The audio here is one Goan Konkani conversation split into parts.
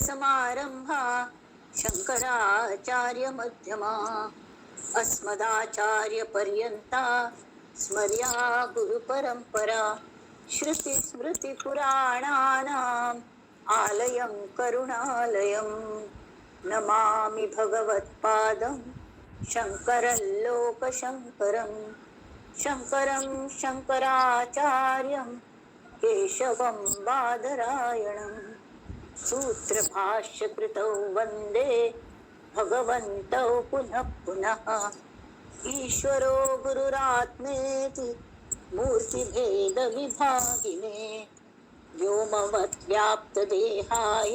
समारंभा शंकराचार्य मध्यमा अस्मदाचार्य पर्यंता स्मर्या गुरुपरंपरा। श्रुती स्मृती पुराणानाम आलयं करुणालयं नमामि भगवत्पादं शंकरं लोकशंकरं शंकरं शंकराचार्यं केशवं बादरायणं सूत्रभाष्यकृतौ वंदे भगवन्तौ पुनः पुनः। ईश्वरो गुरुरात्मेति मूर्तिभेद विभागिने व्योमवत् व्याप्तदेहाय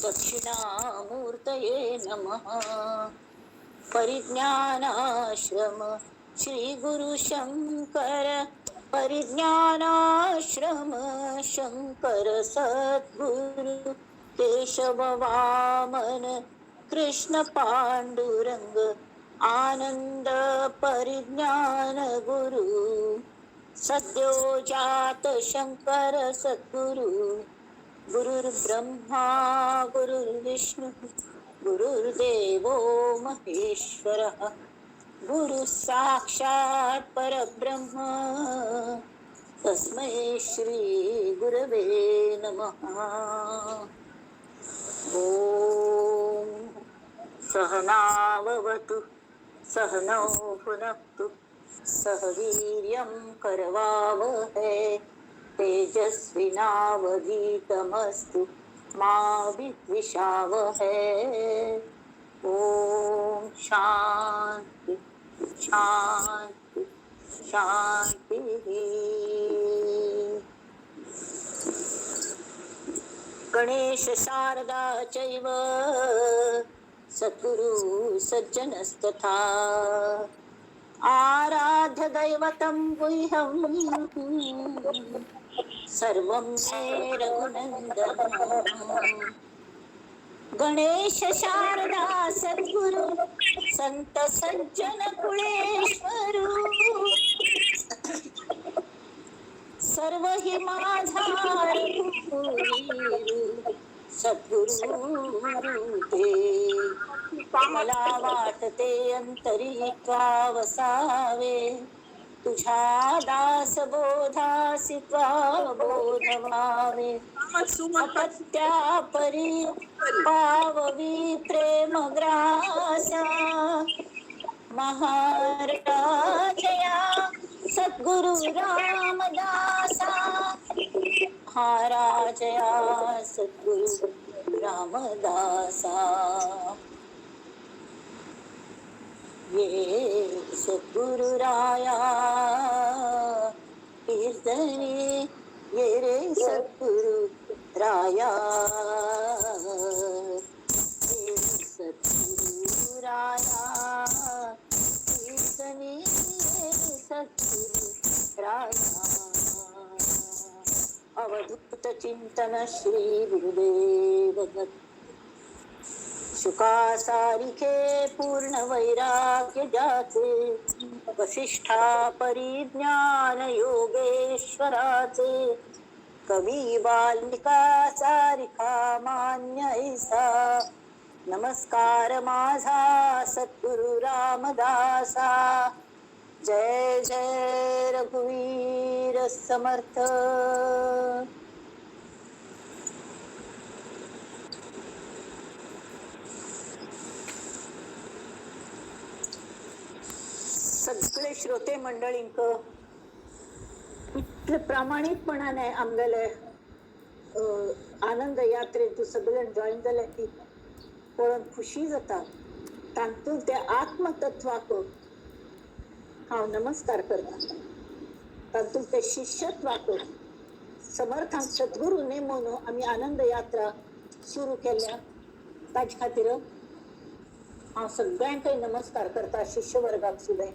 दक्षिणामूर्तये नमः। परिज्ञानाश्रम श्री गुरु शंकर परिज्ञानाश्रम शंकर सद्गुरु केशव वामन कृष्ण पांडुरंग आनंद परिज्ञान गुरु सद्यो जात शंकर सद्गुरु। गुरुर्ब्रह्मा गुरुर्विष्णु गुरुर्देवो महेश्वरः गुरु साक्षात् परब्रह्म तस्मै श्री गुरवे नमः। ॐ सहनाववतु सहनौ भुनक्तु सह वीर्यं करवावहै तेजस्विनावधीतमस्तु मा विद्विषावहै। ॐ शांति शांति शांति। गणेश शारदा चैव सद्गुरु सज्जनस्तथा आराध्य दैवतं गुह्यं सर्वं मे रघुनंदन। गणेश शारदा सद्गुरु संत सज्जन कुळेश्वरू सर्व हि माझा रघुवीरू सद्गुरु ते। मला वाटते अंतरी त्वा वसावे तुझ्या दास बोधासी त्वा बोधवावे। अपत्या परी पाववी प्रेम ग्रासा महाराजया सद्गुरु रामदासा। महाराजया सद्गुरु रामदासा। ये सद्गुरु राया कीर्तने ये रे सद्गुरु राया। ये सद्गुरु राया कीर्तने ये सद्गुरु राया। अवधूत चिंतन श्री गुरुदेव दत्त। शुकासारिखे पूर्ण वैराग्य जाचे वसिष्ठा परिज्ञान योगेश्वराचे कवी वाल्मिका सारिखा मान्य ऐसा। नमस्कार माझा सद्गुरु रामदासा। जय जय रघुवीर समर्थ। सगळे श्रोते मंडळींक इतले प्रामाणिकपणाने आमगेले आनंद यात्रेत तूं सगळे जॉईन जाले ती पळोवन खुशी जाता। तातूंत त्या आत्मतत्वाक हांव नमस्कार करता। तातूंत ते शिष्यत्वाक समर्थांक सद्गुरू नेमून आमी आनंद यात्रा सुरू केल्या ताजे खातीर हांव सगळ्यांकय नमस्कार करता, शिष्यवर्गाक सुद्दां।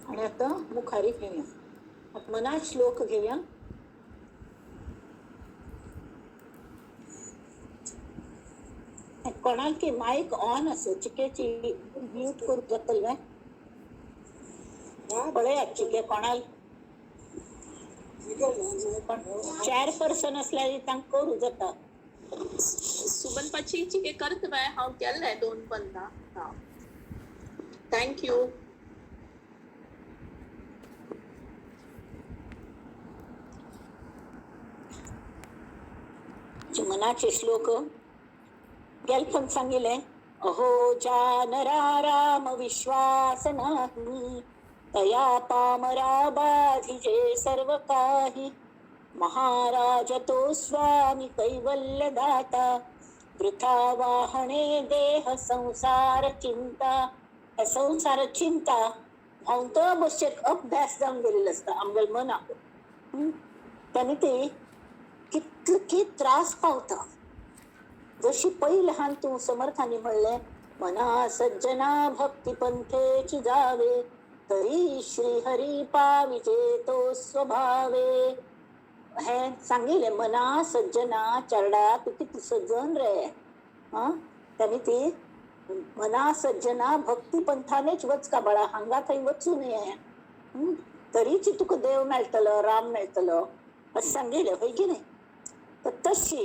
आणि आता मुखारी घेऊया, मनात श्लोक घेऊया। कोणाक मायक ऑन आसा चिकेची म्यूट करूंक जातलें पळयात चिके कोणाल पण चॅरपर्सन असल्यार तांकां करूं जाता. सुमनपाची चिके करत बाय हांव केल्लें दोन पंदा. हां, thank you. मनाचे श्लोक गेल पण सांगितले. अहो जानरा राम विश्वास नाही, तया पामरा बाधिजे सर्व काही. महाराज तो स्वामी कैवल्य दाता, वृथा वाहणे देह संसार चिंता. ह्या संसार चिंता भोंवत बसचेर अभ्यास जावन गेलेलो आसता आमगेल्या मनाक. ताणें ते कितले की त्रास पावता. जशी पहिले लहान तूं समर्थांनी म्हणलें, मना सज्जना भक्ती पंथेची जावे, तरी श्री हरी पाविजे तो स्वभावे. हें सांगिल्लें मना सज्जना चरडा तूं कितलो सज्जन रे. आं, ताणें ती मना सज्जना भक्ती पंथानेच वच का बाळा, हांगा थंय वचूं नये, तरीच तुका देव मेळटलो, राम मेळटलो अशें सांगिल्लें, हय की न्ही? तर तशी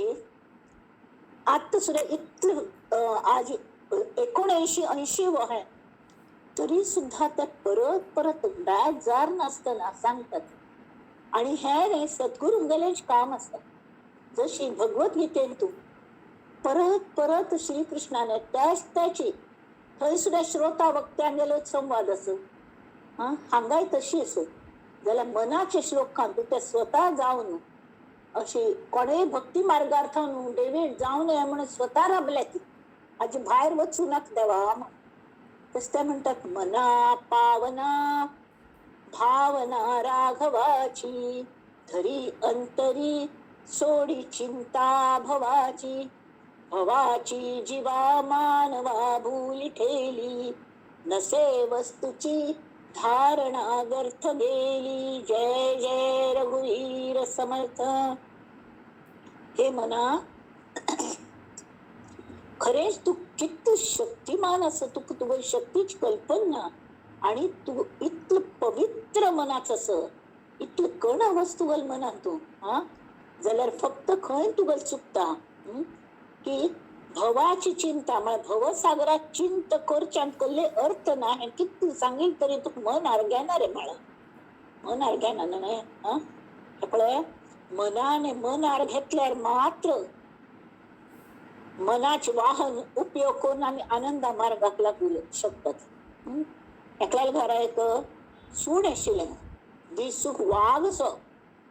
आतां सुद्दां इतलें आज 79 80 वय तरी सुद्दां ते परत परत बेजार नासतना सांगतात. आनी हें न्ही सद्गुरूंगेलेंच काम आसता. जशी भगवत गीतेन तूं परत परत श्रीकृष्णाने त्याच त्याची थंय सुद्दां श्रोता वक्त्यांगेलो संवाद आसो. आं, हांगाय तशी आसो. जाल्यार मनाचे श्लोकान तूं ते स्वता जावन अशी कोणेय भक्ती मार्गार्थान डेविड जावं नये म्हणून स्वता राबले ती, हाजे भायर वचूं नाका देवा म्हण. तशें ते म्हणटात मना पावना भावना राघवाची, धरी अंतरी सोडी चिंता भवाची. भवाची जीवा मानवा भूली ठेली, नसे वस्तूची धारणा व्यर्थ गेली. जय जय रघुवीर समर्थ. हे मना खरेंच तूं कितलो शक्तिमान आसा, तुका तुगे शक्तीच कल्पना ना. आनी तूं इतलो पवित्र मनाचो आसा, इतलो कण वस्तू घाल मनान तूं. आं, जाल्यार फक्त खंय तुगेलें चुकता की भवाची चिंता, म्हळ्यार भवसागरात चिंत करच्यान कसले अर्थ ना. हें कितलें सांगील तरी तुका मन आर्ग्याना रे बाळा, मन आर्ग्याना न्हय. आं, पळय मनाने मन आर घेतल्यार मात्र मनाचे वाहन उपयोग करून आमी आनंदा मार्गाक लागू शकतात. एकल्याल्या घरा एक सूण आशिल्लें, दिसूंक वाग असो.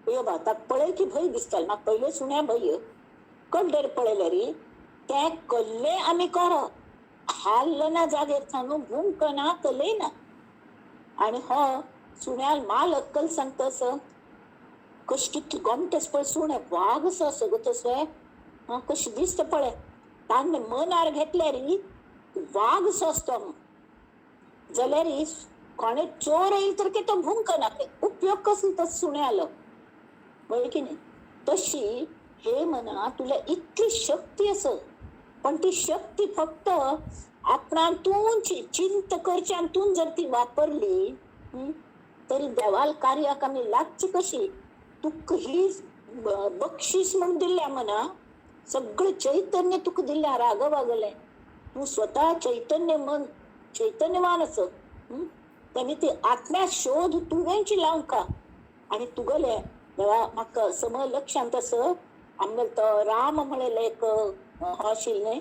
यो बा ताका पळय की भंय दिसतालो म्हाका, पयले सुण्या भंय. कड्डेर पळयल्यार तें कल्ले आमी करप, हाल्ल ना जागेर थावन, भुंकना कलय ना. आनी हो सुण्याल माल अक्कल सांगता असो, कशें कितलें गोमटेस पळय सुणे वाग असो आसा गो तसो. आं, कशें दिसता पळय, ताणें मनार घेतल्यार वाग असो आसता. जाल्यार कोणे चोर येयल तर तो भुंकना, उपयोग कसलो तो सुण्यालो, वय की न्ही? तशी हे मना तुला इतली शक्ती आसा, पण ती शक्ती फक्त आपणातून चिंत करच्यातून जर ती वापरली तरी देवाल कार्याक आमी लागची कशी. तुका ही बक्षीस म्हणून दिल्या मना, सगळें चैतन्य तुका दिल्या राघवागलें. तूं स्वता चैतन्य मन, चैतन्यवान आसा. तेन्ना ती आत्म्या शोध तुवेंच लावंक आनी तुगेलें देवा म्हाका समज लक्षांत आसा. आमगेलो तो राम म्हणलेलो एक आशिल्लें,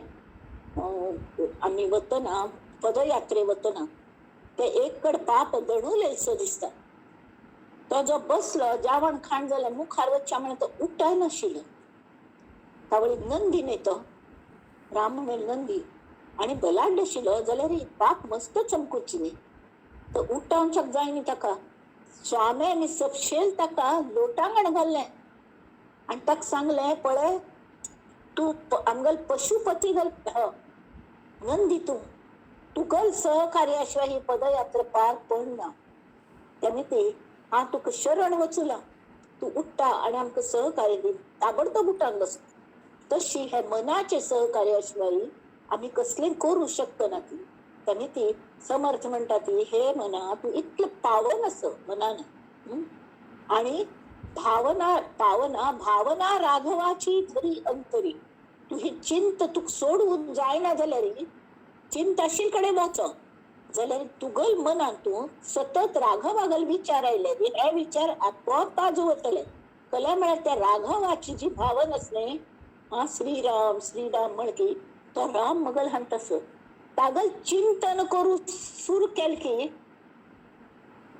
आमी वतना पदयात्रे वतना ते एक कड पाप दणुलेसो दिसता. तो जो बसलो जेवण खाण जालें मुखार वचच्या म्हणून तो उठाय नाशिल्लो. तावळी नंदी न्ही तो राम म्हणलेलो नंदी आनी बलाढ्य आशिल्लो जाल्यार पाप मस्त चमकुची न्ही, तो उठावच्याक जाय न्ही ताका. स्वाम्यानी सपशेल ताका लोटांगण घाल्लें आनी ताका सांगलें, पळय तूं आमगेलो पशुपती घाल नंदी, तूं तुगल सहकार्याशिवाय ही पदयात्रा पार पडना. तेन्ना ती हांव तुका शरण वचुला, तूं उठ्ठा आनी आमकां सहकार्य दी. ताबडतोब उठान बस. तशी हे मनाचे सहकार्याशिवाय आमी कसलें करूं शकना ती. तेन्ना ती समर्थ म्हणटा ती, हे मना तूं इतलें पावन आसा मनान आनी भावना पावना भावना राघवाची धरी अंतरी. तू ही चिंत तुक सोडून जायना जाल्यार चिंत आशिल्ले कडेन वच जाल्यार तुगल मनान तूं सतत राघवागल विचार आयले हे विचार आपोआप ताजो वतले. कल्या म्हळ्यार त्या राघवाची जी भावना आसले हा श्रीराम श्रीराम म्हणकी तो राम मगल हान तसं तागल चिंतन करू सुरू केल की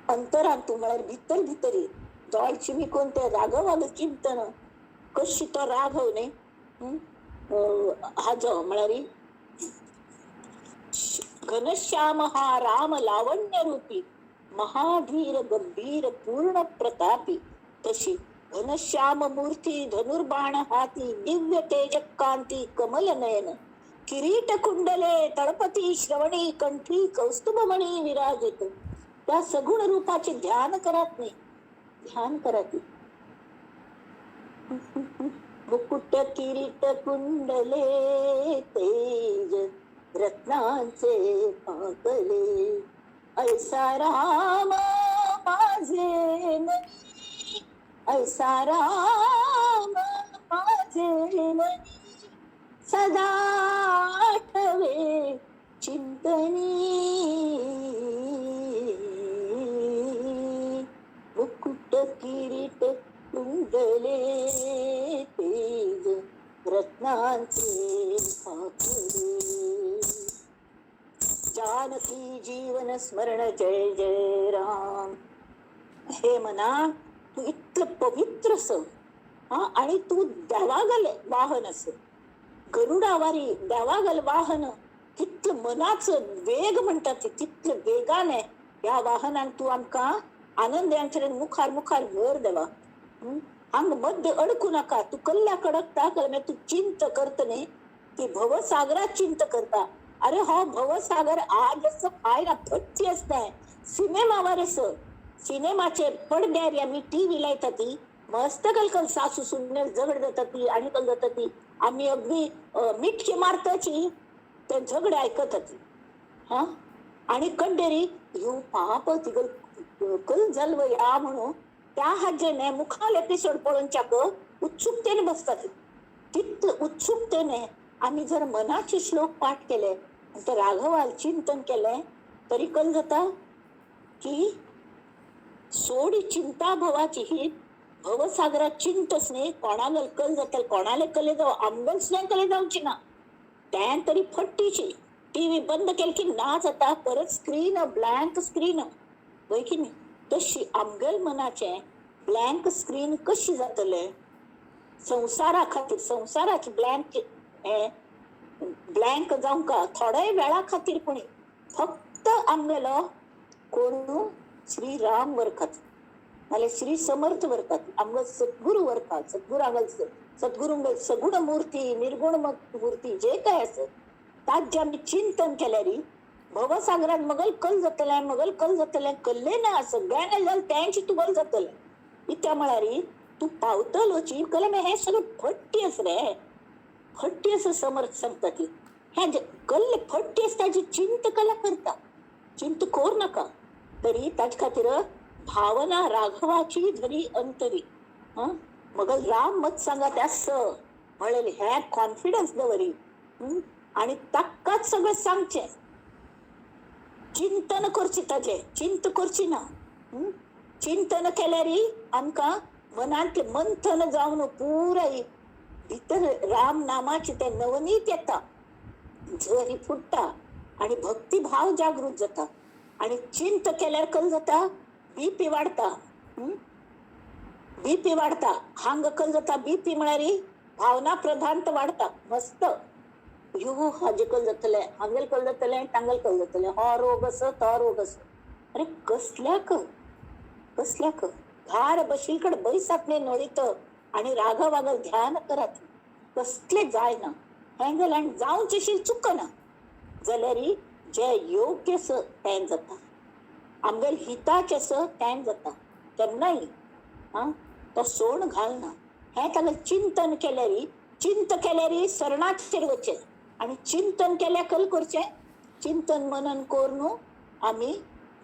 अंतरान तूं म्हळ्यार भितर भितरी दोळची मिकून ते राघवागल चिंतन कशी तो राघव न्ही हाजो म्हळ्यार घनश्याम हा राम लावण्य रूपी महाधीर गंभीर पूर्ण प्रतापी. तशी घनश्याम मूर्ती धनुर्बाण हाती दिव्य तेज कांती कमल नयन किरीट कुंडले तळपती श्रवणी कंठी कौस्तुभमणी विराजित. त्या सगुण रूपाचे ध्यान करत नाही, ध्यान करत. मुकुट किरीट कुंडले तेज रत्नांचे पाकले ऐसा राम माझे मनी ऐसा राम माझे मनी सदा आठवे चिंतनी. मुकुट किरीट कुंडले तेज रत्नांचे पाकले. जानकी जीवन स्मरण जय जय राम. हे मना तू इतलं पवित्र स हा आणि तू देवागल वाहन अस गरुडावारी देवागल वाहन तितलं मनाचं वेग म्हणतात ते तितलं वेगाने ह्या वाहनान तू आमकां आनंद यांच्या मुखार मुखार व्हर देवा. हांग मध्य अडकू नाका. तू कल्ल्या कडकता कलमे तू चिंत करत न्ही ती भवसागरात चिंत करता. अरे हो भवसागर आज असं काय ना फट्टी असताय सिनेमावर अस सिनेमाचे पडद्यार आमी टीव्ही लायता ती मस्त कलकल सासू सुनेल झगड जाता ती आणि कल जाता ती आमी अगदी मिटकी मारताची ते झगडे ऐकत ती हा आणि कंडेरी ह्यो पाप तिगल कल जाल या म्हणून त्या हाजेने मुखाल एपिसोड पळोवच्याक उत्सुकतेने बसतात. तितले उत्सुकतेने आमी जर मनाचे श्लोक पाठ केले आणि ते राघवाल चिंतन केले तरी कल जाता की सोडी चिंता भवाची ही भवसागरात चिंतच न्ही कोणाक कल जातले कोणाले कले जावं आमगेल सुद्दां कले जावची ना त्यान तरी फट्टीची टीव्ही बंद केली की ना जाता परत स्क्रीन ब्लँक स्क्रीन वय की न्ही. तशी आमगेल मनाचें ब्लँक स्क्रीन कशी जातले संवसारा खातीर संवसाराची ब्लँक हें ब्लँक जावंक थोड्या वेळा खातीर पूण फक्त आमगेलो कोण श्री राम वरखात नाल्यार श्री समर्थ वरखात आमगेल सद्गुरू वरखात सद्गुरू आमगेल सद्गुरू सगुण मूर्ती निर्गुण मूर्ती जे काय आसत ताजें आमी चिंतन केल्यार भवसागरात मगल कल जातलें मगल कल जातलें कल्ले ना सगळ्यांना जाल तेंच तुगल जातलें. इत्या म्हळ्यार तूं पावतलोची कले हें सगळें फट्टी आस रे फट्टी आसा समर्थ सांगता ती हें कल्ले फट्टी आसा ताजी चिंत कला करता चिंत कोर नाका. तरी ताजे खातीर भावना राघवाची धरी अंतरी हं मगल राम मत सांगा त्या स म्हणलेले हे कॉन्फिडन्स दवरी आणि ताकाच सगळें सांगचें चिंतन करचें ताजें चिंत करची ना. चिंतन केल्यार आमकां मनांतलें मंथन जावन पुराय भितर राम नामाचें तें नवनीत येता झरी फुट्टा आणि भक्तिभाव जागृत जाता. आणि चिंत केल्यार कल जाता बीपी वाडटा बीपी वाडटा हांग कल जाता बीपी म्हळ्यार भावना प्रधान वाडटा मस्त ह्यो हाजे कल जातलें हांगेल कल जातलें तांगेल कल जातलें हो रोग असो तो रोग असो. अरे कसल्याक कसल्याक घार बशील कडेन बैसात न्ही नळीत आणि राघवागल ध्यान करात कसलें जायना हें जालें आनी जावचें चुकना जाल्यार जें योग्य स तें जाता आमगेल हिताचें स तें जाता केन्नाय आं तो सोण घालना. हें तागेलें चिंतन केल्यार चिंत केल्यार सरणाचेर वचचें आनी चिंतन केल्यार कल करचें चिंतन मनन करून आमी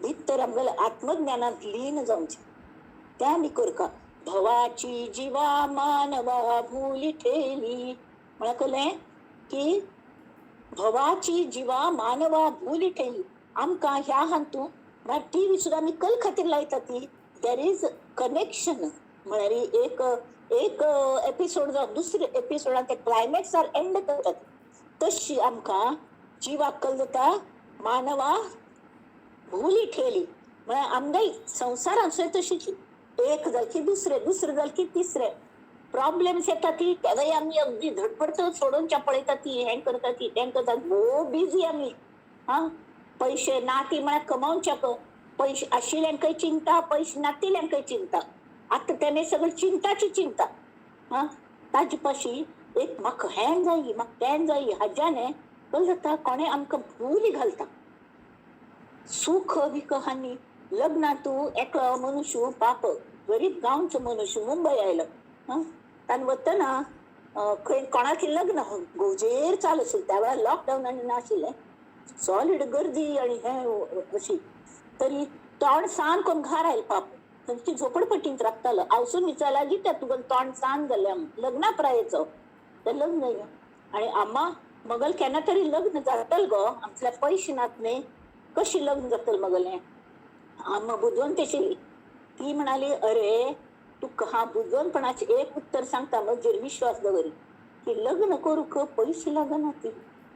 भितर आमगेल्या आत्मज्ञानांत लीन जावचें तें आमी करका. भवाची जिवा मानवा भूली ठेली. म्हळ्यार कळ्ळें की भवाची जिवा मानवा भूली ठेली. आमकां ह्या हातूंत म्हळ्यार टीव्ही सुद्दां आमी कल खातीर लायता ती there is connection. म्हळ्यार एक एक एपिसोड जावं दुसरे एपिसोडान ते क्लायमॅक्सार एंड करतात. तशी आमकां जिवाक कल जाता मानवा भूली ठेली. म्हळ्यार आमगे संवसारांत सुद्दां तशीच एक जाल की दुसरे, दुसरे जाल की तिसरे प्रॉब्लेम्स येता ती तेवय आमी अगदी धडपडत सोडोवच्या पळयता ती, हें करता ती तें करता, भोव बिजी आमी. आं, पयशे ना ती म्हळ्यार कमोवच्याक, पयशे आशिल्ल्यांकय चिंता, पयशे नातिल्ल्यांकय चिंता. आतां तेणे सगळी चिंताची चिंता. आं, ताजे पाशी एक म्हाका हें जाय म्हाका तें जाय हाज्यान कल जाता कोणें आमकां भूल घालता. सुख विख हानी लग्नांत एकलो मनुष्य पाप गरीब गांवचो मनुष्य मुंबय आयलो. आं, ताणें वतना खंय कोणाक लग्न गोजेर चालू आशिल्लें त्या वेळार लॉकडावन आनी नाशिल्लें, सॉलीड गर्दी आनी हें अशी. तरी तोंड सान करून घार आयलो पाप, थंयची झोपडपट्टींत राबतालो. आवसून विचारला की त्या तुगेलें तोंड सान जालें, लग्ना प्रायेचो तें लग्न. आनी आम्मा मगल केन्ना तरी लग्न जातल गो, आमचें पयशे नात न्ही, कशी लग्न जातल मगलें. आम्मा बुदवंत आशिल्ली. ती म्हणाली अरे तुका हांव बुदवंतपणाचें एक उत्तर सांगता, म्हजेर विश्वास दवरी की लग्न करूंक पयशे लागना, ती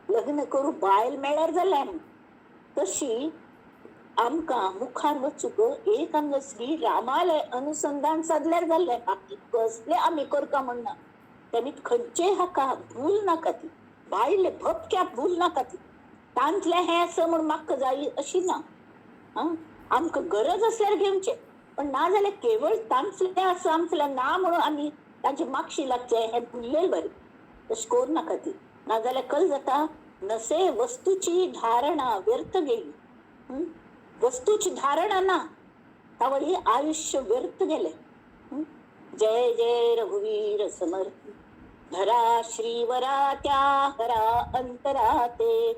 लग्न करूंक बायल मेळ्ळ्यार जालें. तशी आमकां मुखार वचूंक एक आमकां श्री रामालें अनुसंधान सादल्यार जालें, बाकी कसलें आमी करता म्हणना. तेणी खंयचेय हाका भूल नाका, ती बायले भपक्याक भूल नाका, ती तांतलें हें आसा म्हूण म्हाका जाय अशी ना. आं, आमकां गरज आसल्यार घेवचें, पण ना जाल्यार केवळ तांतलें आसा आमचें ना म्हणून आमी तांचे मागशी लागचें हें भुल्लें बरें. तशें करूं नाका ती, नाजाल्यार कल जाता नसे वस्तूची धारणा व्यर्थ गेली. वस्तूची धारणा ना तावळी आयुष्य व्यर्थ गेलें. जय जय रघुवीर समर्थ. धरा श्रीवरा त्या हरा अंतरा ते,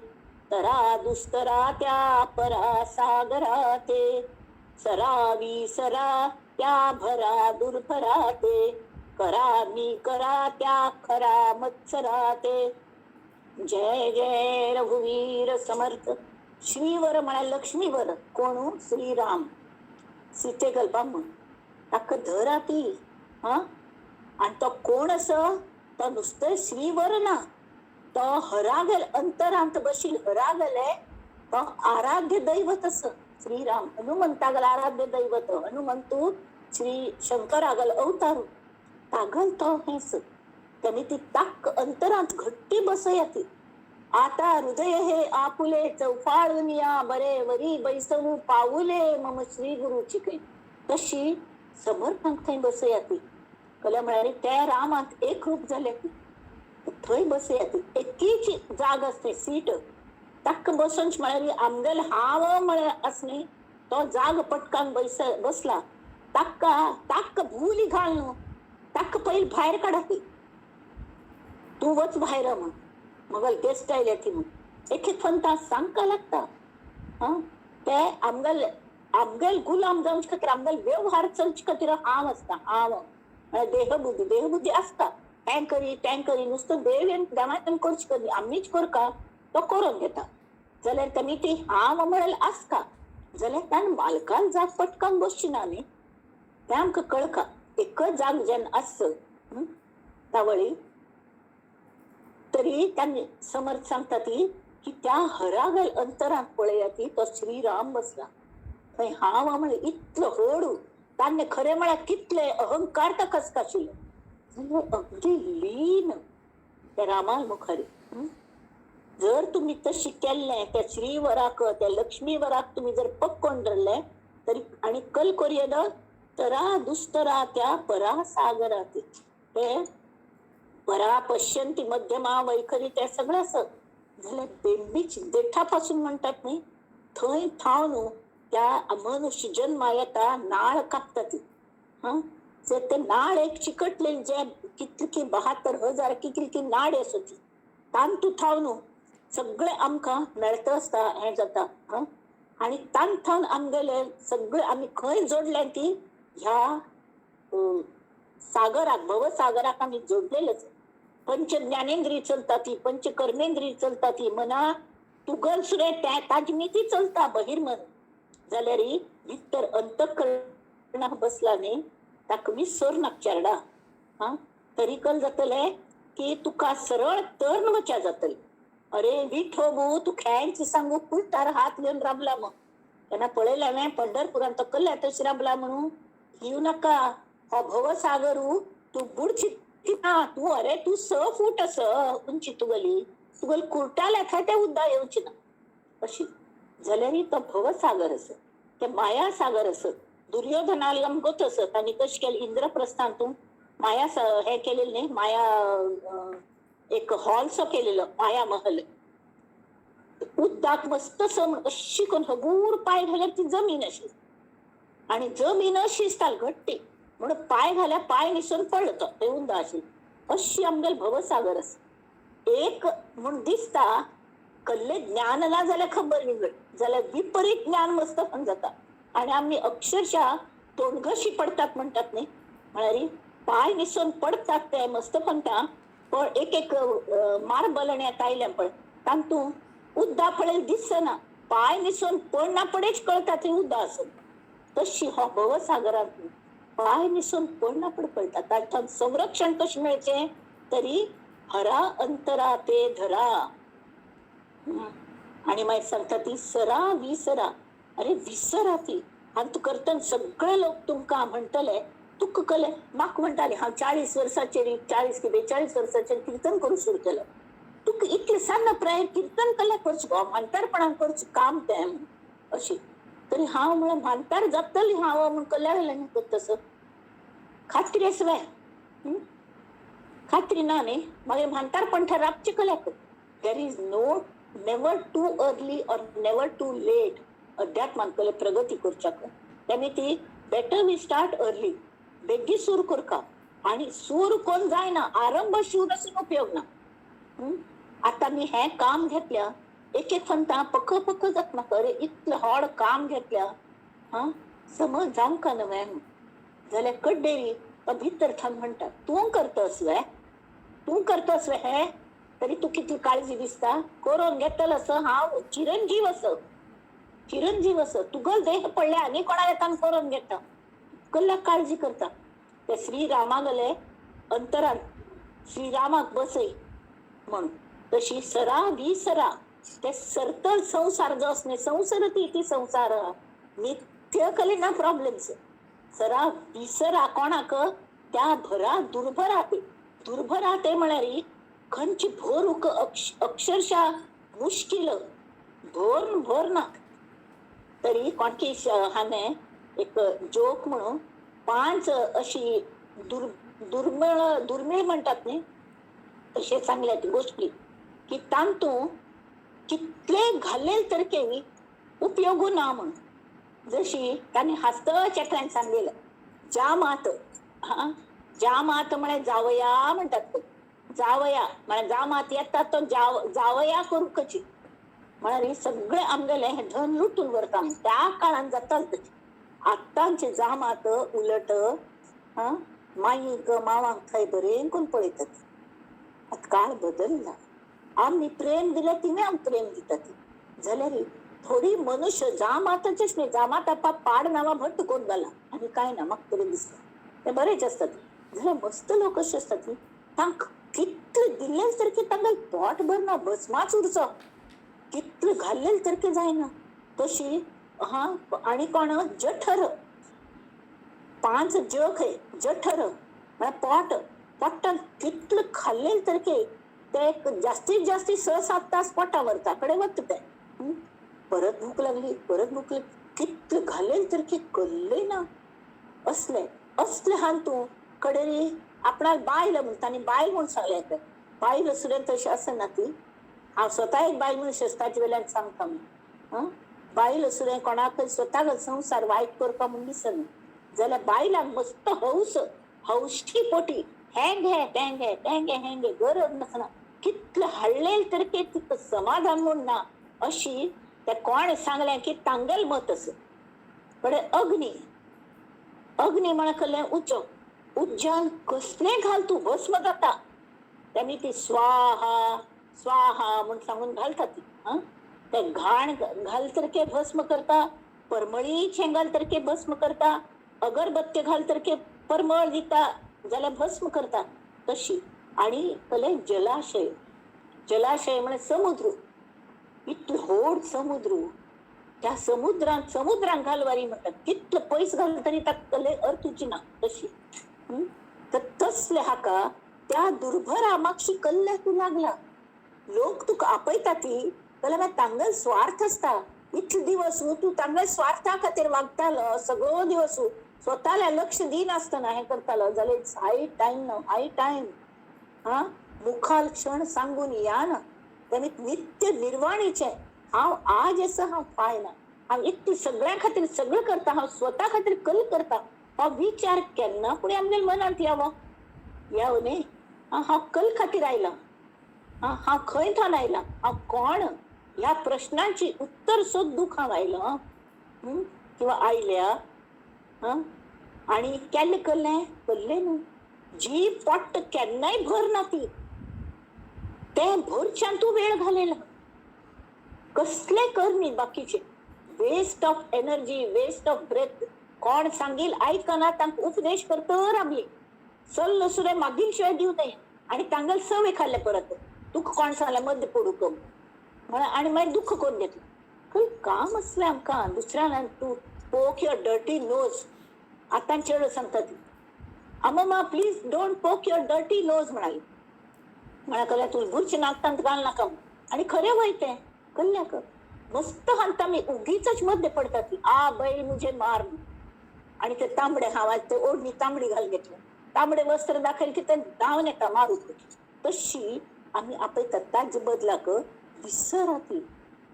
तरा दुस्तरा त्या परा सागरा ते, सरावी सरा त्या भरा दुर्भरा ते, करा मी करा त्या खरा मत्सरा ते. जय जय रघुवीर समर्थ. श्रीवर म्हळ्यार लक्ष्मीवर कोण? श्रीराम. सीते गल्पा म्हण ताका धरा ती. हां, आनी तो कोण आसा? तो नुस्तें श्रीवर ना, तो हरागेल अंतरांत बशील हरागेले तो आराध्य दैवत आसा श्रीराम. हनुमंतागल आराध्य दैवत, हनुमंतू श्री शंकरागल अवतारू तागल तो हेंच. तेणी ती ताक अंतरांत घट्टी बसया ती. आता हृदय हे आपुले चौफाळून या बरे वरी बैसवू पाऊले मम श्री गुरुची काही. तशी समर्थांक थंय बसया ती. कल्या म्हळ्यार त्या रामांत एक रूप जाले ती, थंय बसया ती. एकीच जाग आसते सीट, ताका बसून म्हळ्यार आमगेल हांव म्हळ्यार आस न्ही, तो जाग पटकान बसला ताका ताक भूली घाल न्हू, ताका पयलीं भायर काडा ती, तूं वच भायर म्हण, मगल गेस्ट आयल्या ती म्हण. एक एक फंता सांगका लागता. हां, ते आमगेल आमगेल गुलाम जावचे खातीर आमगेल व्यवहार चलचे खातीर हांव आसता. हांव म्हळ्यार देहबुद्धी, देहबुद्धी आसता तें करी तें करी, नुस्तो देव देवान करचे करी आमीच करका तो करून घेता. जाल्यार तेमी ती हांव म्हळ्यार आसता जाल्यार ताणें मालकान जाग पटकान बसची ना न्ही, तें आमकां कळका. एकच जाग जेन्ना आसत तावळी तरी त्यांनी समर्थ सांगता ती की त्या हरागल अंतरांत पळया ती तो श्रीराम बसला थंय. हांव म्हळ्यार इतलो होडू ताणें खरें म्हळ्यार कितले अहंकार ताका आशिल्लो, जाल्यार अगदी लीन त्या रामा मुखार. जर तुम्ही तशी केल्लें त्या श्रीवराक त्या लक्ष्मीवराक तुम्ही जर पक्कोवन धरलें तरी आनी कल कोरयेद तरा दुस्तरा त्या परा सागरा ते परा पश्यंती मध्यमा वैखरी ते सगळें आसत जाल्यार बेंबीच देठापासून म्हणटात न्ही थंय थावन त्या मनुष्य जन्मा येता नाळ कापता ती. हां, ते नाळ एक चिकटलेली जे कितली 72,000 कितली नाड आसा ती तांतू थावन सगळें आमकां मेळता आसता हें जाता. हां, आनी तांत थावन आमगेले सगळे आमी खंय जोडले ती ह्या सागराक, भवसागराक आमी जोडलेलेच. पंच ज्ञानेंद्रिय चलता ती, पंच कर्मेंद्रिय चलता ती, मना तुगल सुरे ताजी मिती चलता बहिर्मन. जाल्यार भितर अंतकरणाक बसला न्ही ताका विसर नाक चेरडा. हा तरी कल जातले की तुका सरळ तर्न वच्या जातले. अरे विठोबू तू खेळायची सांगू कुलतार हात घेवन राबला मग तेन्ना पळयलें हांवें पंढरपुरान तो कल्ल्या तशी राबला म्हणून. भिव नाका, हो भवसागरू तू बुडची ना तू. अरे तू 6 फूट अस उंची तुगली, तुगल कुर्टाल्या थंय ते उद्दा येवची ना अशी. जाल्यार तो भवसागर आस, ते मायासागर आस. दुर्योधनाला गमगत असत आणि कश केले इंद्रप्रस्थांतून माया हे केलेलं नाही, माया एक हॉलसो केलेलं माया महल. उद्दाक मस्त सम अशी कोण हगूर पाय घाल्यार ती जमीन अशी, आणि जमीन अशी आसता घट्टी म्हणून पाय घाल्यार पाय निसून पडलो तो ते उंदा अशी. अशी आमगेल भवसागर आसा. एक म्हूण दिसता कल्ले ज्ञान ना जाल्यार खबर विंगड, जाल्यार विपरीत ज्ञान मस्त पण जाता आणि आमी अक्षरशः तोंडघशी पडतात म्हणतात न्ही, म्हळ्यार पाय निसून पडतात ते मस्त म्हणटा. पण एक एक मार्बल आनी आतां आयल्या पळय तातूंत उद्दा पळय दिसना, पाय निसून पडना पडेच कळटा थंय उद्दा आसत. तशी हो भवसागरांत पाय निसून पडना पड कळटा. तातूंत संरक्षण कशें मेळचें तरी हरा अंतरा ते धरा. आणि मागीर सांगता ती सरा विसरा. अरे विसरा ती. आनी तूं करतना सगळे लोक तुमकां म्हणटले तुका कले म्हाका म्हणटाले हांव 40 वर्साचेर 40 की 42 वर्साचेर किर्तन करूंक सुरू केलो. तुका इतले सान्न प्रायेर किर्तन कल्या करचें गो, म्हातारपणान करचें काम तें अशी. तरी हांव म्हळ्यार म्हातार जातली हांव म्हूण कल्या वेल्यान करता तसो खात्री आसा वे, खात्री ना न्ही. मागीर म्हातारपण राबचें कल्या कर. There is no never too early or never too late अध्यात्मान कले प्रगती करच्याक. तेमी ती बेटर we start early, बेगी सूर करका. आणि सूर कोण जायना, आरंभ शूर असून उपयोग ना. आता मी हें काम घेतल्या एक एक फंता पक्क पक्क जात म्हाका. अरे इतलें व्हड काम घेतल्या हा समज जावंक न्हय जाल्यार कड्डेरी भितर थावन म्हणटा तूं करतस वे, तूं करतस वे हें, तरी तूं कितली काळजी दिसता करून घेतलो असो हांव चिरंजीव असो, चिरंजीव असो. तुगल देह पडल्या आनी कोणाले तान करून घेता, कल्लाक काळजी करता. ते श्रीरामागले अंतरान श्रीरामाक बसय म्हणून तशी सरा विसरा. ते सरतल संसार जो आसा न्ही, संसरती ती संसार नित्य कले ना प्रॉब्लेम्स. सरा विसरा कोणाक त्या भरा दुर्भरा ते. दुर्भरा ते म्हळ्यार खंयची भरूंक अक्षरशः मुश्कील, भर भर ना. तरी कोणकी हांवें एक जोक म्हणून 5 अशी दुर्मिळ दुर्मिळ म्हणटात न्ही तशें सांगल्यात गोश्टी की तांतूं कितले घालेल तर केवी उपयोगू ना म्हणून. जशी तांणी हासतच एकल्यान सांगलेलें ज्या मात, हा ज्या मात म्हळ्यार जावया म्हणटात तो, जावया म्हळ्यार जा मात येता तो जावया करूंकची म्हळ्यार हे सगळें आमगेलें हें धन लुटून व्हरता. त्या काळान जाताच तशें. आतांचे जा मात उलट हा माईक मावांक थंय बरें करून पळयतात. आतां काळ बदलला, आमी प्रेम दिलें तिणें आमकां प्रेम दितात. जाल्यार थोडी मनुष्य जामाताचेच न्ही, जामात आपा पाड नांवां भट्ट करून घाला आनी कांय ना म्हाका तरी दिसता ते बरेच आसतात. जाल्यार मस्त लोक अशे आसतात न्ही, तांकां कितले दिल्ले सारकें तांकां पोट भरना, भस्माच उरचो, कितले घाल्ले सारकें जायना. तशी हा आनी कोण जठर, 5 ज खंय जठर म्हळ्यार पोट, पोटान कितले खाल्ले सारकें ते जास्तीत जास्ती 6-7 तास पोटा व्हरता कडेन वता ते. परत भूक लागली, परत भूक लागली, कितले घालेल सारकें कल्लय ना. असले असले हान तूं कडेन आपणाक बायल म्हणटा आनी बायल म्हूण सांगलें तें बायल आसुलें तशें आसना ती. हांव स्वता एक बायल मनीस आसा ताजे वेल्यान सांगता हां. बायल आसुलें कोणाकय स्वताक संवसार वायट करपा म्हूण दिसना. जाल्यार बायलांक मस्त हौस, हौशी पोटी हें घे तें घे तें घे हें घे, गरज नासना कितलें हाडलें सारकें तिका समाधान म्हूण ना. अशी ते कोण सांगलें की तांगेल मत आसा. कडेन अग्नी, अग्नी म्हळ्यार कसलें उजो, उज्जान कसलें घाल तूं भस्म जाता. त्यांनी ती स्वाहा स्वाहा म्हूण सांगून घालता ती. ते घाण घाल तरके भस्म करता, परमळी घाल तरके भस्म करता, अगरबत्ती घाल तरके परमळ दिता जाल्यार भस्म करता तशी. आणि कले जलाशय, जलाशय म्हणजे समुद्र, इतलो व्हड समुद्र, त्या समुद्रांत समुद्रांत घालवारी म्हणटात, कितलो पयस घाल तरी ताका अर्थूची ना तशी. तर तसले हाका त्या दुर्भरा मागशी कल्ल्या तूं लागला. लोक तुका आपयता ती जाल्यार मागीर तांगेलो स्वार्थ आसता. इतले दिवस तूं तांगेल्या स्वार्था खातीर वागतालो, सगळो दिवस स्वताल्या लक्ष दिनासतना हें करतालो जाल्यार it's high time न्हू, हाय टायम. हा, मुखाल क्षण सांगून या ना. तेमी नित्य निर्वाणीचें हांव आज आसा, हांव फाय ना, हांव इतलें सगळ्यां खातीर सगळें करता, हांव स्वता खातीर कल करता, हो विचार केन्ना पूण आमगे मनांत यावो यावो न्ही. हांव कल खातीर आयलां, हांव खंय थावन आयलां, हांव कोण, ह्या प्रश्नांची उत्तर सोदूंक हांव आयलां किंवा आयल्या. आनी केल्लें कल्लें कल्लें न्हू, जी पोट्ट केन्नाय भरना ती, तें भरच्यान तूं वेळ घालयला. कसले कर न्ही बाकीचे, waste of energy, waste of breath. कोण सांगील आयकना, तांकां उपदेश करतर आमी सल्लो सुद्दां मागील शिवाय दिवं नये. आनी तांगेले सवय खाल्ले परत तुका कोण सांगलें मद्य पडूंक म्हण, आनी मागीर दुख्ख करून घेतलें. खंय काम आसलें आमकां दुसऱ्यान. तूं पोक your dirty nose, आतां चेडो सांगता ती, अम्मा please don't poke your dirty nose म्हणाली. म्हणा कल्या तूं बुरशी नाकटांत घाल नाका. आनी खरें वय तें कल्ल्याक मस्त हांता मी उगीच मध्य पडटा ती, आ बैल मुझे मार. आणि ते तांबडे हांव ते ओढणी तांबडी घाल घेतली, तांबडे वस्त्र दाखयल की ते धांवन येता मारूंक. तशी आमी आपयतात ताजे बदलाक विसराती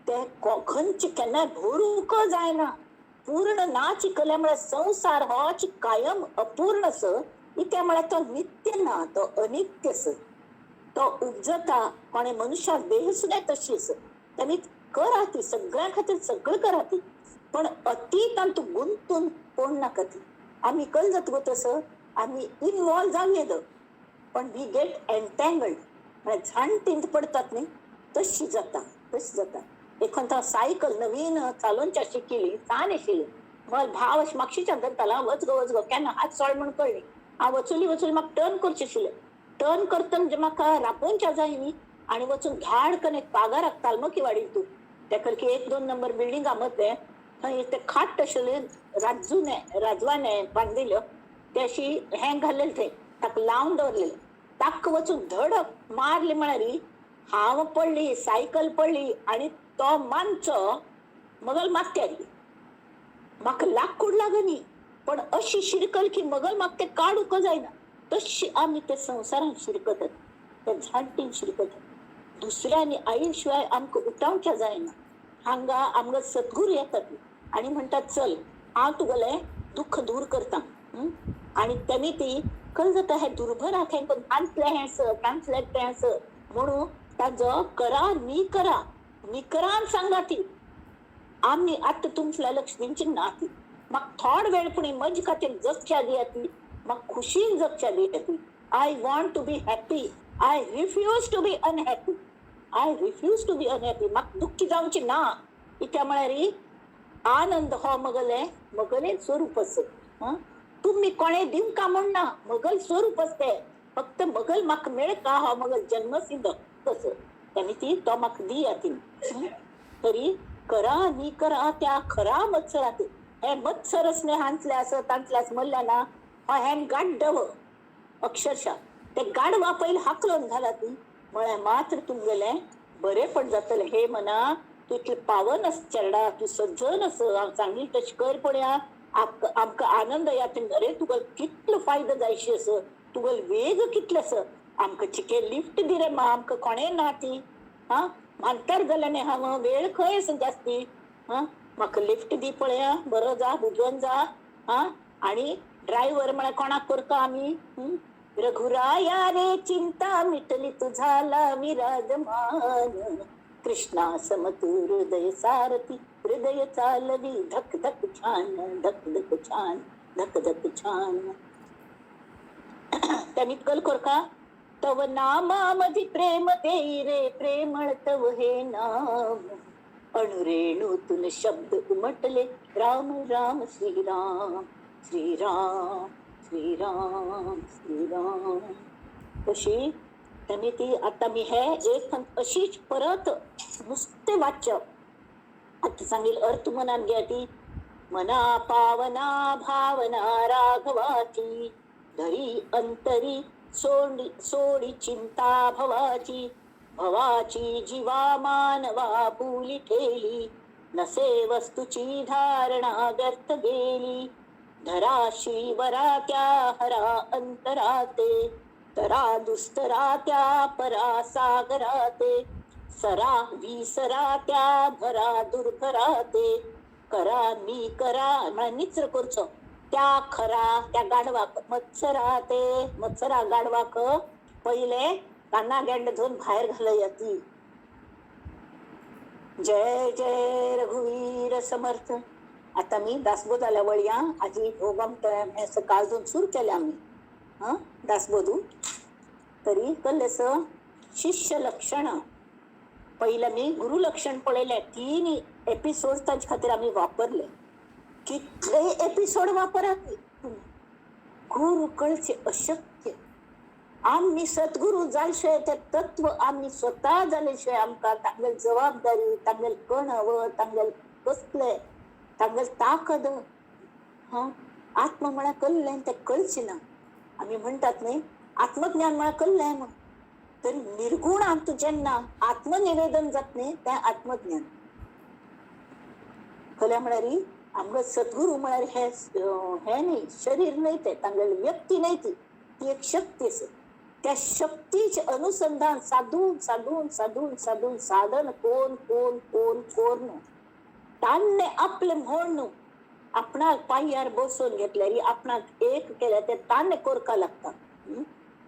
ते खंयचे केन्नाय भरूंक जायना. पूर्ण ना चिकल्या म्हळ्यार संवसार हो कायम अपूर्ण स, इत्या म्हळ्यार तो नित्य ना, तो अनित्य स, तो उपजता कोणे मनुष्याक देह सुद्दां तशीच. तेमी कराती सगळ्यां खातीर सगळें कराती, पण अति तांतू गुंतून कोण नाका ती. आमी कल जाता तसो आमी इनवॉल्व जावं येता, पण we get एन्टँगल्ड, म्हळ्यार झांटींत पडतात न्ही तशी जाता, तशी जाता. एखादा सायकल नवीन चालोवच्या शिकिली, सान आशिल्ली, मग भाव अशें मागशीच्यान धरतालो, वच गो वच गो, केन्ना हात सोड म्हूण कळ्ळी. हांव वचुली वचुली म्हाका टर्न करचें आशिल्लें, टर्न करतना म्हाका रापोवच्या जाय न्ही, आनी वचून धाड कन एक पागाराक तालमकी वाडीन तूं तेका की 1-2 नंबर बिल्डिंगा मदें थंय ते खाट आशिल्ले, राजूने राजवाने बांदिल्ल्यो, ते अशी हें घाल्लेलें थंय ताका लावन दवरलेलें. ताका वचून धडक मारली म्हळ्यार हांव पडली, सायकल पडली, आनी तो मानचो मगल मात्यारी. म्हाका लाकूड लागनी, पण अशी शिरकल की मगल म्हाका तें काडूंक जायना. तशी आमी ते संवसारांत शिरकतात, त्या झाडटीन शिरकतात. दुसऱ्यांनी आईल शिवाय आमकां उठावच्या जायना. हांगा आमकां सद्गुरू येतात आनी म्हणटात चल हांव तुगेलें दुख्ख दूर करता. आनी तेमी ती कल जाता हें दुर्भराक हें तांतलें हें स तांतलें तें स म्हणून ताजो करा निकरा निकरान सांगा ती. आमी आतां तुमच्या लक्ष दिवची ना ती. म्हाका थोड वेळ पूण म्हजे खातीर जगच्या दिया ती, म्हाका खुशीन जगच्या दिया ती. I want to be happy, I refuse to be unhappy, I refuse to be unhappy. म्हाका दुख्खी जावची ना. कित्या म्हळ्यार आनंद हो मगले मगले स्वरूप आस. तुमी कोणें दिवंका म्हूण ना, मगल स्वरूप आसते. फक्त मगल म्हाका मेळका हो मगल जन्मसिद्ध तसो तेमी ती तो म्हाका दिया ती. तरी करा नी करा त्या खरा मत्सरात हे मत्सर असणे हांतले आस तांतले आस म्हणल्या ना, हो हें गाड्डव अक्षरशः ते गाडवा पयलीं हाकलोन घालात न्ही म्हळ्यार मात्र तुमगेलें बरेंपण जातलें. हे मना तूं इतलें पावन आस चेरडा, तूं सज्जन आस, हांव सांगील तशें कर पळया, आमकां आनंद येता. अरे तुका कितलो फायदो जायशी आस, तुगेलो वेग कितलो आस, आमकां चिके लिफ्ट दी रे मा, आमकां कोणें ना ती. हा म्हातार जालें न्ही हांव, वेळ खंय आसा जास्ती. हा म्हाका लिफ्ट दी पळया, बरो जा बुजोन जा. हा आनी ड्रायव्हर म्हळ्यार कोणाक करता आमी. रघुराया रे चिंता मिटली तुझाला विराजमान, कृष्णा समतू हृदय सारथी हृदय चालवी धक धक छान धक धक छान धक धक छान. त्यांनी कल करका तव नामामधी प्रेम देई रे प्रेमळ तव हे नाम, अणुरेणूतून शब्द उमटले राम राम श्रीराम श्रीराम श्रीराम श्रीराम. तशी त्यांनी ती आता मी हे एक अशीच परत नुसते वाच्य आता सांगेल अर्थ मनात घ्या ती. मना पावना भावना राघवाची, धरी अंतरी सोडी सोडी चिंता भवाची, भवाची जीवा मानवा भूली ठेली, नसे वस्तूची धारणा व्यर्थ गेली, धरा शिवरा त्या हरा अंतराते, तरा दुस्तरा त्या परा सागराते, सरा विसरा त्या भरा दुर्भराते, करा नी करा म्हळ्यार निचर करचो त्या खरा त्या गाढवाक मत्सरा ते मत्सरा गाढवाक पयले काना गेंड धरून भायर घालया ती. जय जय रघुवीर समर्थ. आता मी दासबोधाला वळया. आजी भोगम सकाळजून सुरू केले आम्ही हं दासबोधू. तरी कल्लेस शिष्य लक्षण पयलें आमी गुरु लक्षण पळयलें. 3 एपिसोड ताजे खातीर आमी वापरले. कितले एपिसोड वापरात गुरु कळचे अशक्य. आमी सद्गुरू जाले शिवाय ते तत्व आमी स्वता जाले शिवाय आमकां तांगेली जबाबदारी, तांगेले कणव, तांगेले कसले, तांगेले ताकद हं आत्मा म्हळ्यार कल्लें तें कळचें ना. आमी म्हणटात न्ही आत्मज्ञान म्हळ्यार कल्लें म्हण, तरी निर्गुण आमकां जेन्ना आत्मनिवेदन जाता न्ही तें आत्मज्ञान. खरें म्हळ्यार आमकां सद्गुरू म्हळ्यार हे हें न्ही, शरीर न्हय तें, तांगेली व्यक्ती न्हय ती, ती एक शक्ती आसा. त्या शक्तीचे अनुसंधान साधून साधून साधून साधून साधन कोण कोण कोण कोण तान्ने आपले म्हण आपणाक पांयार बसोवन घेतल्यार आपणाक एक केल्यार ते तान्ने करका लागता.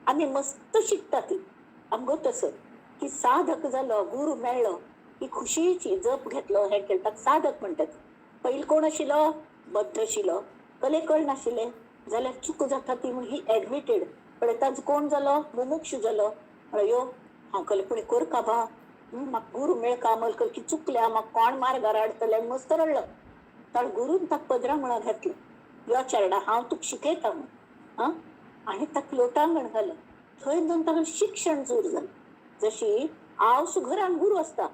आमी मस्त शिकता ती आमगो तसो की साधक जालो, गुरू मेळ्ळो की खुशीची जप घेतलो हें केलें ताका साधक म्हणटात. पयलीं कोण आशिल्लो? बद्ध आशिल्लो, कले कळनाशिल्लें जाल्यार चूक जाता ती म्हूण ही एडमिटेड. पळयताच कोण जालो? मुमुक्ष जालो. म्हळ्यार यो हांव कले पुणी करका बा, म्हाका गुरू मेळका मल की चुकल्या, म्हाका कोण मार्गार हाडटले, मस्त रडलो. तर गुरून ताका पदरा मुळा घातलें, यो चेरडा हांव तुका शिकयता म्हूण. आं आनी ताका लोटांगण घालें. थंय जावन ताका शिक्षण सुरू जालें. जशी आवस घरान गुरू आसता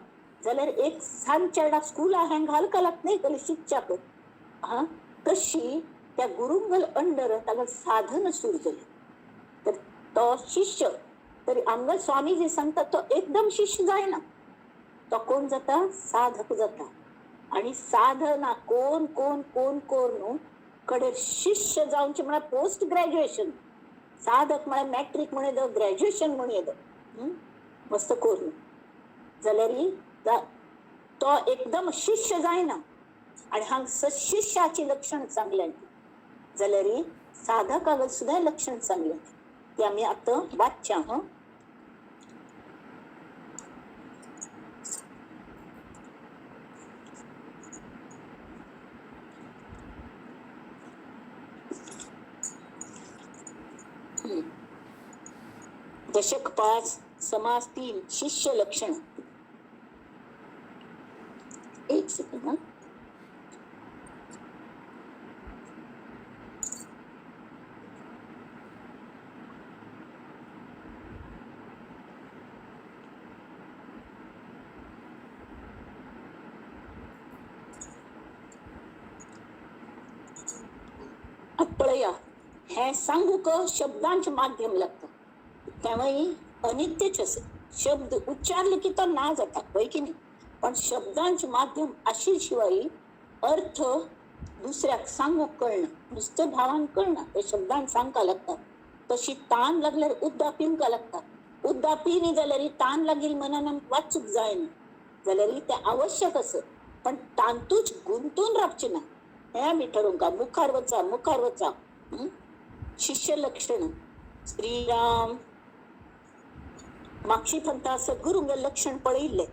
जाल्यार एक सान चेरडा स्कुला हें घालका लागता न्ही कले शिकच्याक. आं तशी त्या गुरुंगल अंडर ताका साधन सुरू जालें. तर तो शिष्य तरी आमगेले स्वामी जे सांगता तो एकदम शिष्य जायना, तो कोण जाता? साधक जाता. आनी साधना कोण कोण कोण कोण कडेन शिष्य जावचें म्हळ्यार पोस्ट ग्रॅज्युएशन. साधक म्हळ्यार मॅट्रीक म्हण येदो, ग्रॅज्युएशन म्हण येदो मस्त करून जाल्यार तो एकदम शिष्य जायना. आनी हांगा सशिष्याचें लक्षण सांगलें जाल्यार साधकाक सुद्दां लक्षण सांगलें ते आमी आतां वाचच्या. हं दशक 5 समास 3 शिष्य लक्षण. एक सेकंड. पळया हें सांगूक शब्दांचें माध्यम लागता, तेंवूय अनित्यच आसा. शब्द उच्चारले की तो ना जाता, हय की न्ही? पण शब्दांचें माध्यम आशिल्ले शिवाय अर्थ दुसऱ्याक सांगूक कळना, नुस्तें भावान कळना, ते शब्दान सांगका लागता. तशी तान लागल्यार उद्दा पिवंक लागता, उद्दा पिली जाल्यार तान लागील मनान आमकां वाचूंक जायना जाल्यार तें आवश्यक आसा, पण तांतूच गुंतून रावचें ना. हें आमी ठरोवंक मुखार वचा, मुखार वचा. शिष्य लक्षण. श्रीराम माक्षी पंथा सद्गुरूंगे लक्षण पळयिल्लें.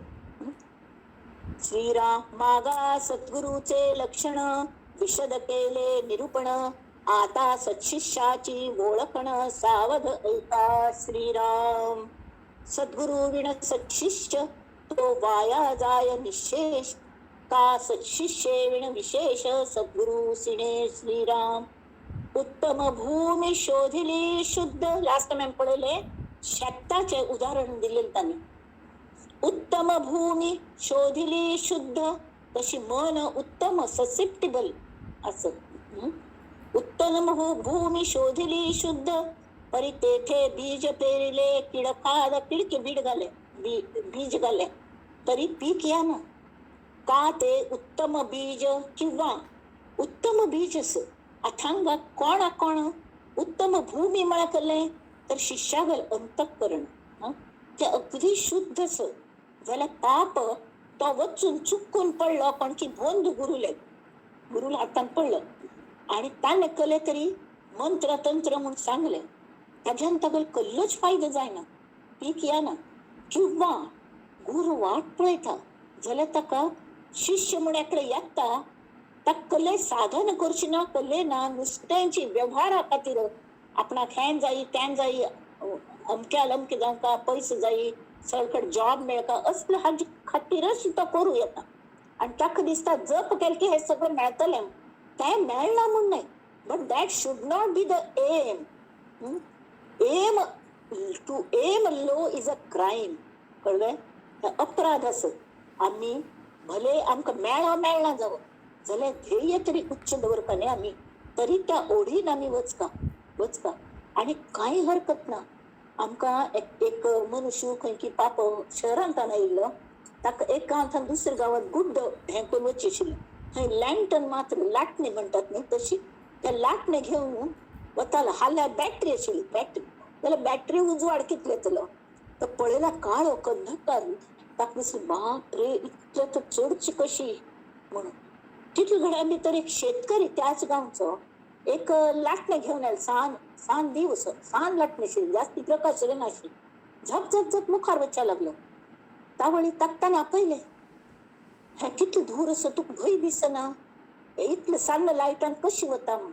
श्रीराम मागा सद्गुरूचे लक्षण विशद केले निरूपण, आता सत्शिष्याची ओळखण सावध ऐका श्रीराम. सद्गुरु विण सत्शिष्य तो वाया जाय निशेष, का सत्शिष्ये विण विशेष सद्गुरु सिणे श्रीराम. उत्तम भूमी शोधिली शुद्ध, लास्ट टाइम पळयले शेताचे उदाहरण दिलेले तांणी. उत्तम भूमी शोधिली शुद्ध, तशी मन उत्तम ससेप्टेबल असं. उत्तम भूमी शोधिली शुद्ध, परी तेथे बीज पेरिले किडखाद किडके बीड घाले बीज घाले तरी पीक या ना. का ते उत्तम बीज किंवा उत्तम बीज असं अथांगा कोणा कोण उत्तम भूमी म्हळ्यार कसलें तर शिष्यागल अंतःकरण ते अगदी शुद्ध असं जाल्यार पाप तो वचून चुकून पडलो कोण की बंद गुरुले गुरुला हातान पडलो आणि ताणें कले तरी मंत्र तंत्र म्हूण सांगलें ताज्यान तागेलो कसलोच फायदो जायना, पीक येना. किंवा गुरू वाट पळयता जाल्यार ताका शिष्य म्हूण एकलो येता, ताका कसलें साधन करचें ना, कसलें ना, नुस्त्यांची वेव्हारा खातीर आपणाक हें जायी तें जायी, अमक्या अमकें जावंका, पयशे जायी, सगळीकडेन जॉब मेळका, असले हाजे खातीरच तो करूं येता. आनी ताका दिसता जप केलें की हें सगळें मेळटलें, तें मेळना म्हूण न्हय, but that should not be the aim. Aim to aim low is a crime, कळ्ळें? अपराध आसा. आमी भले आमकां मेळो मेळना जावं जाल्यार ध्येय तरी उच्च दवरपा न्ही आमी, तरी त्या ओडीन आमी वचका वचका आनी कांय हरकत ना. आमकां एक मनुष्य खंय की पाप शहरांत आयिल्लो, ताका एक गांवांत दुसऱ्या गांवांत गुड्ड हें करून वचचें आशिल्लें. थंय लँटन मात्र लाटणें म्हणटात न्ही तशी त्या लाटणें घेवन वतालो. हाल्यार बॅटरी आशिल्ली, बॅटरी जाल्यार बॅटरी उजवाड कितले येतलो. तो पळयला काळो कंधकार, ताका दिसलें बाप रे इतलें तर चडची कशी म्हणून. तितले घड्या भितर एक शेतकरी त्याच गांवचो एक लाटणें घेवन आयलो, सान सान दीव असो सान लाटणें आशिल्लें, जास्ती प्रकाश नाशिल्लें. झप झप झप मुखार वचपाक लागलो. तावळी ताका ताणें आपयलें, हें कितलें धूर असो तुका भंय दिसना, हे इतलें सान्न लायटान कशी वता म्हूण.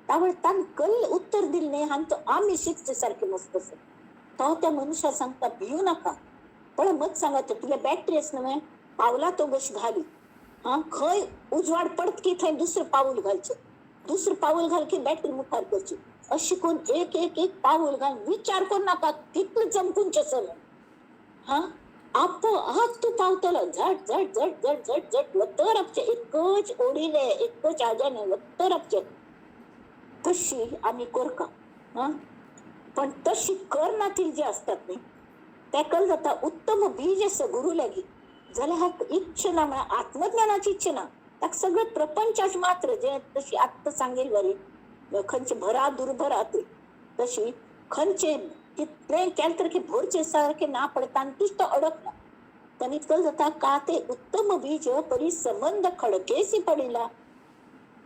तावळी ताणें कल्ल उत्तर दिलें न्ही, आनी तो आमी शिकचे सारकें मस्त असो. तो त्या मनुष्या सांगता भिवू नाका, पळय मत सांगता तुगे बॅटरी आसा न्हय, पावला तो कशी घाली आं, खंय उजवाड पडत की थंय दुसरें पावल घालचें, दुसरें पावल घाल की बॅटरी मुखार करची, अशें करून एक एक एक पावल घाल, विचार करूं नाका कितलें चमकूनचें सगळें. हां आपोआप तूं पावतलो, झट झट झट झट झट झट वतर आपचें, एकच ओडिलें एकच हाज्यान वतर आपचें. तशी आमी करका. हां पण तशी करना ती जी आसतात न्ही तेका जाता उत्तम बीज आसा गुरू लागीं जाल्यार हाका इच्छा ना, म्हळ्यार आत्मज्ञानाची इच्छा ना, ताका सगळें प्रपंचाच मात्र जे तशी आत्तां सांगील बरी खंयचे भरा दुर्भरा ते तशी खंयचे कितलें केलें तर की भरचे सारकें ना पडटा आनी तुज तो अडकना. ताणी इतकं जाता का ते उत्तम बीज परी संबंध खडकेसी पडिला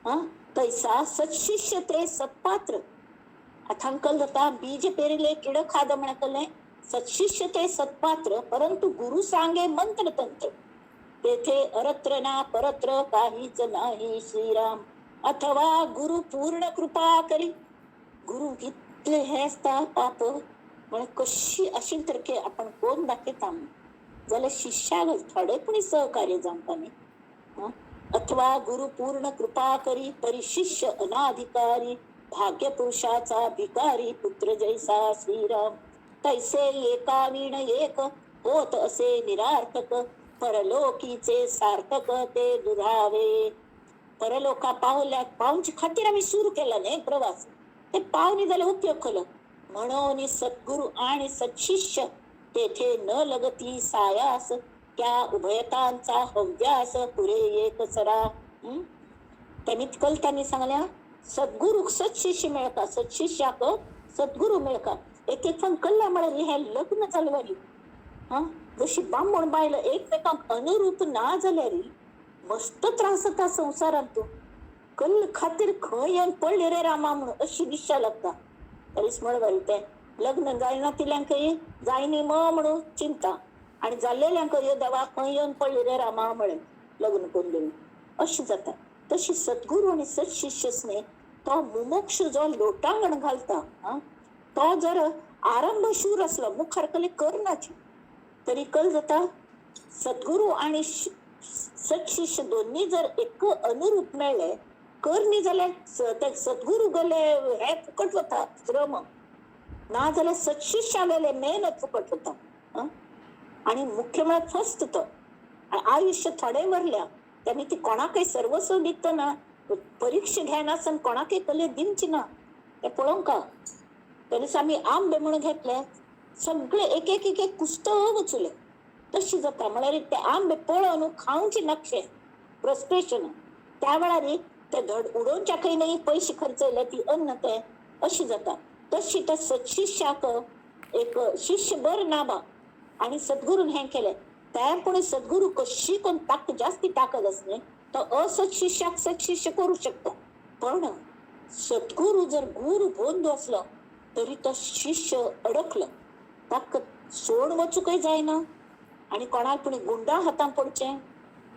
आं तैसा सत्शिष्य ते सत्पात्र. आतां कल जाता बीज पेरिले किड खाद म्हणकलें सत्शिष्य ते सत्पात्र, परंतु गुरु सांगे मंत्र तंत्र तेथे अरत्र ना परत्र काहीच नाही श्रीराम. अथवा गुरु पूर्ण कृपा करी, गुरु कितले हे आसता पाप म्हळ्यार कशी अशी तरके आपण कोण दाखयता जाल्यार शिष्याक थोडे पूण सहकार्य जावंका न्ही. अथवा गुरु पूर्ण कृपा करी परिशिष्य अनाधिकारी, भाग्य पुरुषाचा भिकारी पुत्र जैसा श्रीराम. तैसे एका विण एक होत असे निरार्थक, परलोकीचे सार्थक ते दुरावे. परलोका पावल्या पावचे खातीर आमी सुरू केला न्ही प्रवास, ते पावनी जाल्यार उपयोग केलो. म्हणून सद्गुरु आणि सत्शिष्य तेथे न लगती सायास, त्या उभयतांचा हव्यास पुरे एक सरा. त्यांनी कल त्यांनी सांगल्या सद्गुरु सत्शिष्य मेळका, सत्शिष्याक सद्गुरु मेळका. एक एक पण कल्ला म्हळ्यार हे लग्न जालें हां, जशी बामण बायल एकमेकांक अनुरूप ना जाल्यार मस्त त्रास जाता संवसारांत. तूं कल्ल खातीर खंय येवन पडले रे रामा म्हणून अशी दिशा लागता. तरीच म्हण बरें तें लग्न जायना तिल्यांकय जायनी म म्हणून चिंता, आनी जाल्लेल्यांक यो देवा खंय येवन पडले रे रामा म्हळें लग्न करून दिलें अशें जाता. तशी सद्गुरू आनी सत्शिष्य न्ही तो मुमुक्ष जो लोटांगण घालता तो जर आरंभ शूर असलो मुखार कले करनाची तरी कल जाता. सद्गुरू आणि सत्शिष्य दोन्ही जर एक अनुरूप मेळ्ळे करनी जाल्यार ते सद्गुरू गेले हे फुकट वता श्रम, ना जाल्यार सत्शिष्य आलेले मेहनत फुकट वता. आणि मुख्य म्हळ्यार फस्त तो आयुष्य थोडे वरल्या त्यांनी ती कोणाकय सर्वस्व दितना परीक्षा घेनासतना कोणाकय कले दिवची ना ते पळोवंक. त्या दिसा आमी आंबे म्हणून घेतले सगळे एक एक एक एक कुस्त वचुले तशी जाता. म्हळ्यार ते आंबे पळोवन खावचे नक्षे फ्रस्ट्रेशन त्या वेळार ते धड उडोवच्याकय न्ही पयशे खर्चयले ती अन्न ते अशी जाता. तशी त्या सत्शिष्याक एक शिष्य बर ना बा आणि सद्गुरून हें केलें त्या पूण सद्गुरू कशी कोण ताकद जास्ती ताकद आसली तो असत्शिष्याक सत्शिष्य करू शकता. पण सद्गुरू जर गुरु बंधू असलो तरी तो शिष्य अडकलो ताका सोड वचूंकय जायना आणि कोणाक पूण गुंडा हातान पडचें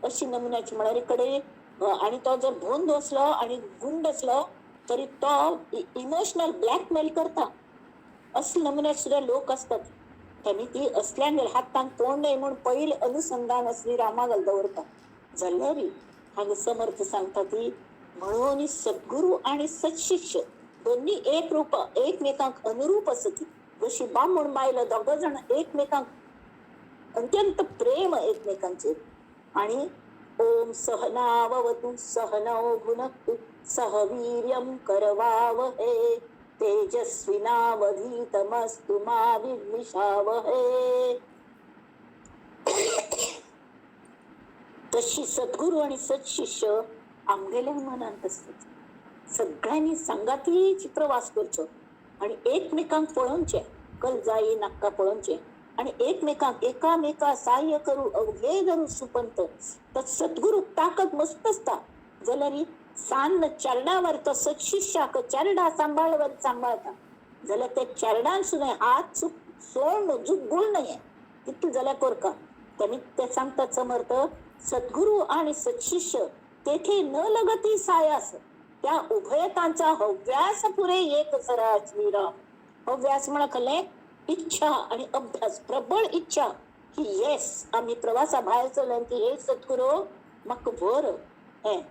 अशी नमुन्याची म्हळ्यार कडेन. आणि तो जर बंधू असलो आणि गुंड असलो तरी तो इमोशनल ब्लॅकमेल करता. असले नमुन्याचे सुद्धा लोक असतात. त्यांनी ती असल्यांगेर हातान कोण न्हय म्हूण पयलीं अनुसंधान असली रामागल दवरता. जाल्यार हांगा समर्थ सांगता ती म्हणून सद्गुरू आणि सत्शिष्य दोन्ही एक रूप एकमेकांक अनुरूप आसत. जशी बामण बायल दोग जाण एकमेकांक अत्यंत प्रेम एकमेकांचेर. आणि ओम सहनावतु सहनौ भुनक्तु सह वीर्यं करवावहै तेजस्विनावधीतमस्तु मा विद्विषावहै. तशी सद्गुरू आणि सत्शिष्य आमगेल्या मनांत असतात. सगळ्यांनी सांगातीच प्रवास करचो आणि एकमेकांक पळोवचें कल जाई नाका पळोवचें आणि एकमेकांक एकामेका सहाय्य करू अवघे धरू सुपंत. तर सद्गुरू ताकद मस्त असता जाल्यार सान्न चरणावर तो सत्शिष्याक चरडा सांबाळवर सांबाळता जाल्यार ते चरडान सुद्दां हात चुक सोड जुगुळ न्हय तितलें जाल्यार करका. त्यांनी ते सांगतात समर्थ सद्गुरू आणि सत्शिष्य तेथे न लगती सायास त्या उभयतांचा हव्यास पुरे एक सरा श्रीराम. हव्यास म्हणा खले इच्छा आणि अभ्यास, प्रबळ इच्छा की येस आम्ही प्रवासा भायर सरले की हे सद्गुरू म्हाका व्हर हें.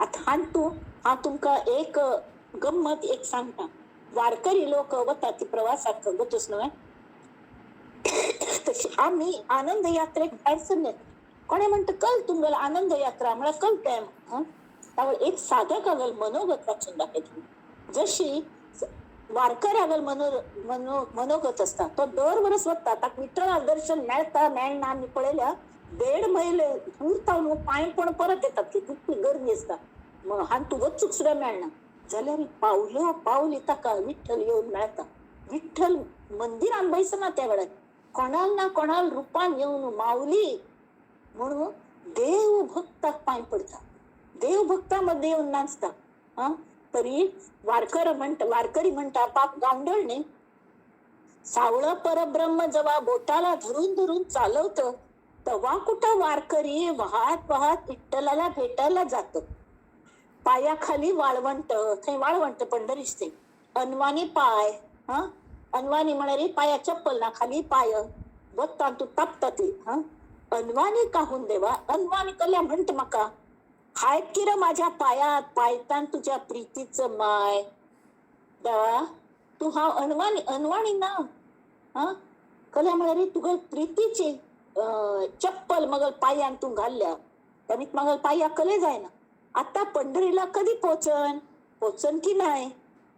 आतां हांव हांव तुमकां एक गम्मत एक सांगता. वारकरी लोक वतात ती प्रवासाक वतूच न्हय तशी आमी आनंद यात्रेक भायर सरले. कोणें म्हणटा कल तुमगेलो आनंद यात्रा म्हळ्यार कल तें. त्यावेळ एक साधक आगल मनोगत वाचून दाखयतली. जशी वारकऱ्यागल मनो मनो मनोगत असता तो दर वर्स वता ताका विठ्ठला दर्शन मेळता मेळना आमी पळयल्या 1.5 मैल दूर तावन पांय पण परत येतात तितली गर्दी आसता हांतू वचूंक सुद्दां मेळना. जाल्यार पावलो पावली ताका विठ्ठल येवन मेळता. विठ्ठल मंदिरान बैसना त्या वेळार कोणाल ना कोणाल रुपान येवन माऊली म्हणून देव भक्ताक पांय पडता, देव भक्ता मध्ये येवन नाचता. हा तरी वारकर म्हणटा वारकरी म्हणटा पाप गावंडळ न्ही सावळं परब्रह्म जेव्हा बोटाला धरून धरून चालवतं तेव्हा कुठं वारकरी वाहत वाहत विठ्ठलाला भेटायला जात. पायाखाली वाळवंट थंय वाळवंट पंढरीच ते अनवाणी पाय. हा अनवाणी म्हळ्यार पाया चप्पल ना खाली पाय वता तूं तापता ती. हा अनवाणी काहून देवा अनवाणी कल्या म्हणट म्हाका हायत किर माझ्या पायात पायतान तुझ्या प्रीतीच माय. देवा तूं हांव अनवाणी अनवाणी ना. हा कल्या म्हळ्यार तुगे प्रीतीची चप्पल मगल पायान तूं घाल्ल्या आनी मगल पाया कले जायना. आता पंढरीला कधी पोचन पोचन की नाही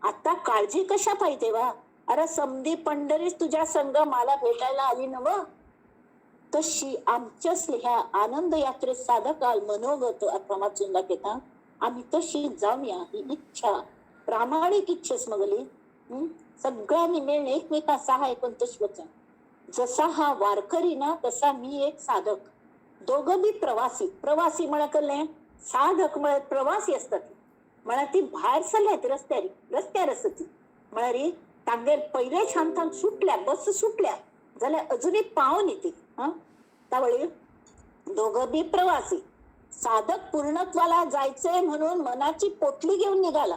आता काळजी कशा पाहिजे देवा. अरे समधी पंढरीच तुझ्या संग मला भेटायला आली नव. तशी आमच्याच ह्या आनंद यात्रेत साधकाल मनोगत आता वाचून दाखयता आमी तशी जावया ही इच्छा प्रामाणीक इच्छा मगली. सगळ्यांनी मेळून एकमेका सहाय करून तशी वचन. जसा हा वारकरी ना तसा मी एक साधक. दोघं बी प्रवासी. प्रवासी म्हळ्यार कसलें साधक म्हळ्यार प्रवासी असतात म्हळ्यार ती भायर सरल्यात रस्त्यार रस्त्यार आसता ती म्हळ्यार तांगेर पयले शांतान सुटल्या बस सुटल्या जाल्यार अजुनूय पावनी ती. हा त्यावेळी दोघं बी प्रवासी. साधक पूर्णत्वाला जायचंय म्हणून मनाची पोटली घेऊन निघाला.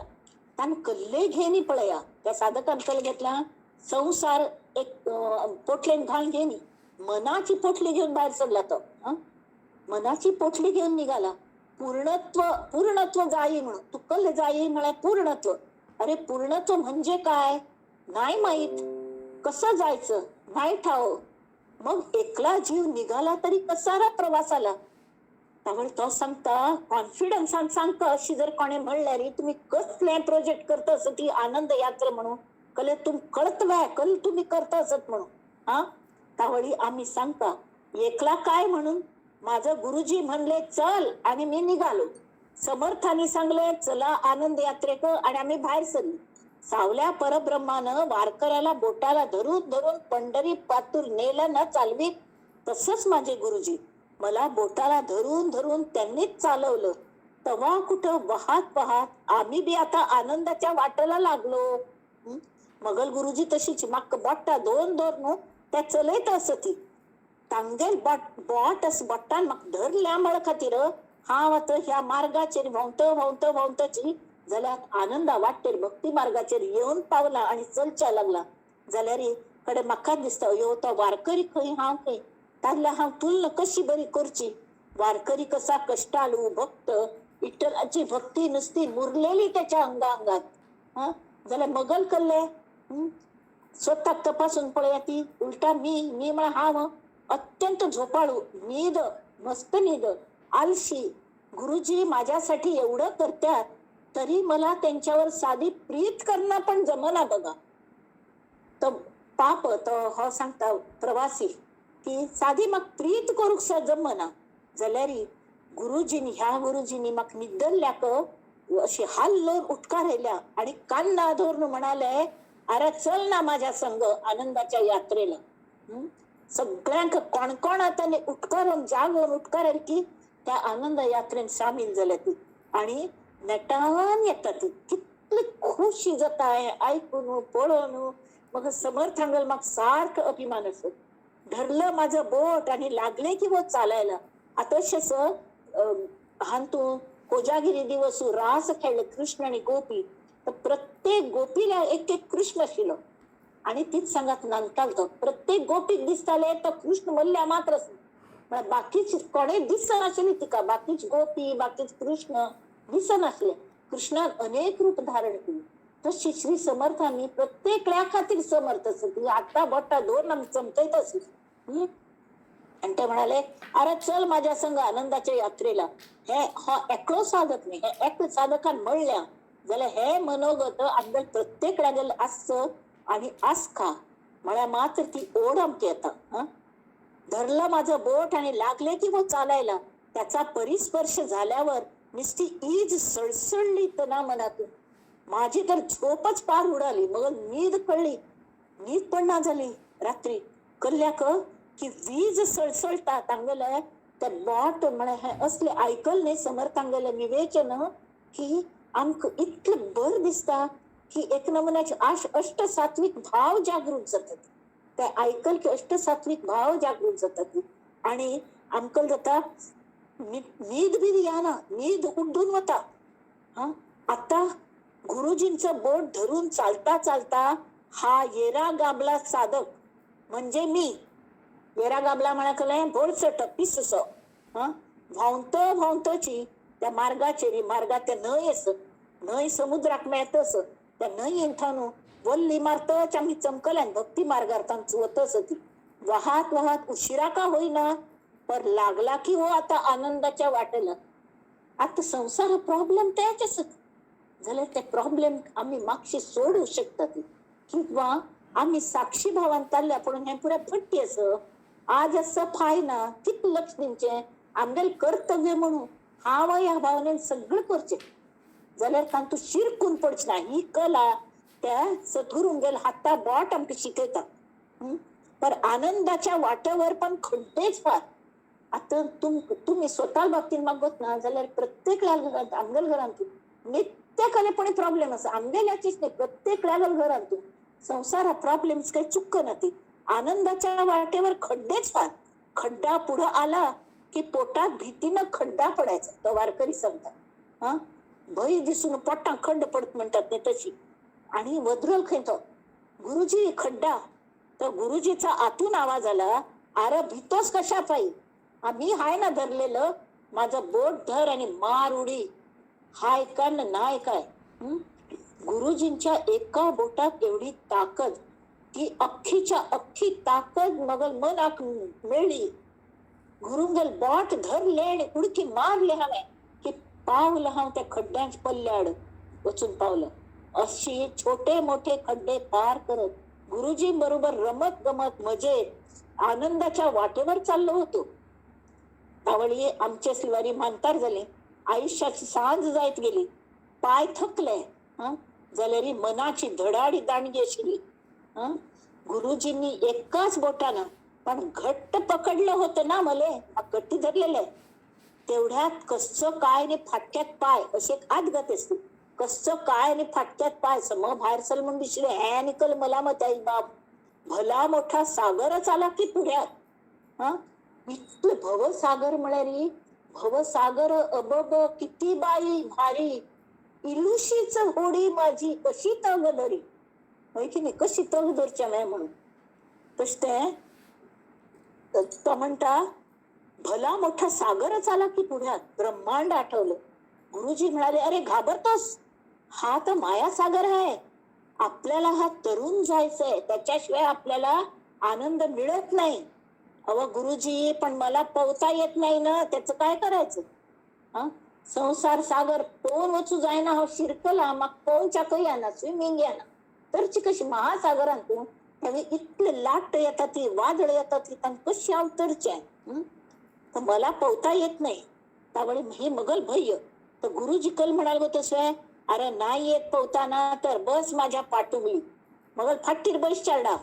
तान कल्ले घेनी पळया त्या साधकान कल घेतला संसार एक पोटलेन घालून घेनी मनाची पोटली घेऊन बाहेर सरला तो. मनाची पोटली घेऊन निघाला. पूर्णत्व पूर्णत्व जाई म्हणून तू कल जाई म्हळ्यार पूर्णत्व. अरे पूर्णत्व म्हणजे काय नाही माहित, कसं जायचं नाही ठाव. मग एकला जीव निघाला तरी कसारा प्रवासाला. त्यामुळे तो सांगता कॉन्फिडन्सान सांगता अशी जर कोणे म्हणल्यार तुम्ही कसले प्रोजेक्ट करता असत ती आनंद यात्रा म्हणून कले तुम कळतवाय कल तुम्ही करता असत म्हणून. हा त्यावेळी आम्ही सांगता एकला काय म्हणून माझं गुरुजी म्हणले चल आणि मी निघालो. समर्थांनी सांगले चला आनंद यात्रेक आणि आम्ही बाहेर सरलो. सावल्या परब्रह्मानं वारकऱ्याला बोटाला धरून धरून पंढरी पातूर नेलं ना चालवीत, तसंच माझे गुरुजी मला बोटाला धरून धरून त्यांनीच चालवलं. तवा कुठं वाहत वाहत आम्ही बी आता आनंदाच्या वाटेला लागलो. मगल गुरुजी तशीच माक बोटा दोन दोन न्हू त्या चलयत आसत ती तांगेल बोट बोट अस बोटान म्हाका धरल्या म्हळ खातीर हांव आतां ह्या मार्गाचेर व्हांवत व्हांवत व्हांवतची जाल्यार आनंदा वाटेर भक्ती मार्गाचेर येवन पावला आणि चलच्या लागला. जाल्यार कडे म्हाका दिसता यो तो वारकरी खंय हांव खंय, तागल्या हांव तुलना कशी बरी करची. वारकरी कसा कष्टाळू भक्त, विठ्ठलाची भक्ती नुसती मुरलेली त्याच्या अंगा अंगात. हा जाल्यार मगल कल्ले स्वताक तपासून पळया ती उलटा मी मी म्हळ्यार हांव अत्यंत झोपाळू, न्हीद मस्त न्हीद, आलशी. गुरुजी माझ्यासाठी एवढं करतात तरी मला त्यांच्यावर साधी प्रीत करणं पण जमना बघा. तर पाप तो हो सांगता प्रवासी की साधी म्हाका प्रीत करूंक सुद्दां जमना. जाल्यार गुरुजींनी ह्या गुरुजींनी म्हाका निदल्ल्याक अशी हाल उठकार आयल्या आणि कान्ना धरून म्हणाले अरे चल ना माझ्या संग आनंदाच्या यात्रेला. सगळ्यांक कोण कोण आतां उठकारून जागोवन उठकार की त्या आनंद यात्रेन सामील जाल्या ती आणि नेटान येता ती कितली खुशी जाता आयकून पळोवन. मग समर्थांगल म्हाका सारको अभिमान आसत. धरलं माझं बोट आणि लागले की वो चालायला. आतां हातून कोजागिरी दिवस रास खेळले कृष्ण आणि गोपी, तर प्रत्येक गोपीला एक एक कृष्ण आशिल्लो आणि तीच सांगात नांदतालो तो. प्रत्येक गोपीक दिसताले तो कृष्ण मल्ल्या मात्र, म्हळ्यार बाकीच कोणें दिसनाशिल्ली तिका, बाकीच गोपी बाकीच कृष्ण दिसनासले. कृष्णान अनेक रूप धारण केली. तशी श्री समर्थांनी प्रत्येकल्या खातीर समर्थ आसत. हाता बोटा दोन आमकां चमकयत आसली. आणि ते म्हणाले अरे चल माझ्या संग आनंदाच्या यात्रेला. हे हो एकलो साधक न्ही, हे एकलो साधकान म्हणल्या जाल्यार हे मनोगत आमगेल प्रत्येकल्यागेर आसचो आणि आसका म्हळ्यार मात्र ती ओढ आमकां येता. धरलं माझं बोट आणि लागले की वो चालायला. त्याचा परिस्पर्श झाल्यावर नुसती ईज सळसळली तना मनातून. माझी तर झोपच पार उडाली. मग नीद कळली, नीद पण ना झाली रात्री. कल्ल्याक की वीज सळसळता तांगेले त्या बोट म्हळ्यार हें असलें आयकल न्ही समर्थांगेलें विवेचन की आमकां इतलें बरें दिसता की एक नमुन्याचे अष्ट सात्विक भाव जागृत जातात. ते आयकल की अष्ट सात्विक भाव जागृत जातात आणि आमकां जाता न्हीद बी येना, न्हीद उड्डून वता. हा आता गुरुजींचं बोट धरून चालता चालता हा येरा गाबला साधक म्हणजे मी. येरा गाबला म्हळ्यार बोळसट पिससो. हा व्हांवत व्हांवतची त्या मार्गाचेर, मार्गात त्या न्हंय आस, न्हंय समुद्राक मेळतस, त्या न्हंयेन थावन वल्ली मारतच आमी चमकल्यान भक्ती मार्गार तांचो वतस ती. वाहत वाहत उशिरा का होईना पर लागला की हो आता आनंदाच्या वाटेला. आता संसार प्रॉब्लेम तेच आसत जाल्यार ते प्रॉब्लेम आमी मातशे सोडू शकतात किंवा आमी साक्षी भावान ताल्ल्या पूण हें पुराय फट्टी आसा. आज आसा फाय ना कितलें लक्ष दिवचें आमगेलें कर्तव्य म्हणून हांव ह्या भावनेन सगळें करचें जाल्यार तातूंत शिरकून पडचें ना. ही कला त्या सद्गुरूंगेर हाता बोट आमकां शिकयता. पर आनंदाच्या वाटेवर पण खड्डेच फार. आतां तुमी स्वता बाबतीन मागत ना जाल्यार प्रत्येक घरांत आमगेल्या घरांत नित्य कलेपणी प्रॉब्लेम आसा. आमगेल्याचीच न्ही प्रत्येक घरांत संवसार प्रॉब्लेम्स काही चुकना ती. आनंदाच्या वाटेवर खड्डेच फार. खड्डा पुढं आला की पोटात भीतीनं खड्डा पडायचा तो वारकरी सांगता. हा भंय दिसून पोटां खंड पडत म्हणटात न्ही तशी. आणि वदरल खंय तो गुरुजी खड्डा. तर गुरुजीचा आतून आवाज आला, अरे भीतोस कशा पायी, मी हाय ना धरलेलं, माझं बोट धर आणि मार उडी, हाय का न नाय काय. गुरुजींच्या एका बोटात एवढी ताकद, ती अख्खीच्या अख्खी ताकद मग मनाक मेळ्ळी. गुरुंगल बोट धरले आणि उडकी मारले हांवें की पावलं हांव त्या खड्ड्यांच्या पल्ल्याड वचून पावलं. अशी छोटे मोठे खड्डे पार करत गुरुजी बरोबर रमत गमत मजेत आनंदाच्या वाटेवर चाललो होतो. त्यावेळी आमच्या शिवारी म्हातार झाले, आयुष्याची सांज जायत गेली, पाय थकले, जाल्यार मनाची धडाडी दांडगी आशिल्ली. गुरुजींनी एकाच बोटानं पण घट्ट पकडलं होतं ना मले, घट्ट धरलेलं. तेवढ्यात कसं काय आणि फाटक्यात पाय, अशी एक आदगत असते, कसं काय आणि फाटक्यात पाय सम बाहेर चल म्हणून दिसले हे निकल मला मग ताई बाप भला मोठा सागरच आला की पुढ्यात. हा इतलं भवसागर म्हणाली, भवसागर अबब किती बाई भारी, इलुशीच होडी माझी कशी तग धरी, होय की नाही, कशी तग धरच्या नाही म्हणून. तशें तें तो म्हणटा भला मोठा सागरच आला की पुढ्यात, ब्रह्मांड आठवलं. गुरुजी म्हणाले अरे घाबरतोस, हा तर मायासागर आहे, आपल्याला हा तरून जायचंय, त्याच्याशिवाय आपल्याला आनंद मिळत नाही. अव गुरुजी पण मला पोहता येत नाही ना, त्याचं काय करायचं. हा संसार सागर पोहून वचू जायना, हा शिरकला मग पोहच्या येना, स्विमिंग येना, तरची कशी महासागरांतून त्यावेळी इतले लाट येतात ती वादळ येतात ती कशी हांव तरचें, तर मला पोहता येत नाही. त्यावेळी हे मगल भय. तर गुरुजी कल म्हणाल गो तसं, अरे नाही येत पोहताना तर बस माझ्या पाटुंगली, मगल फाटीर बस चारडा,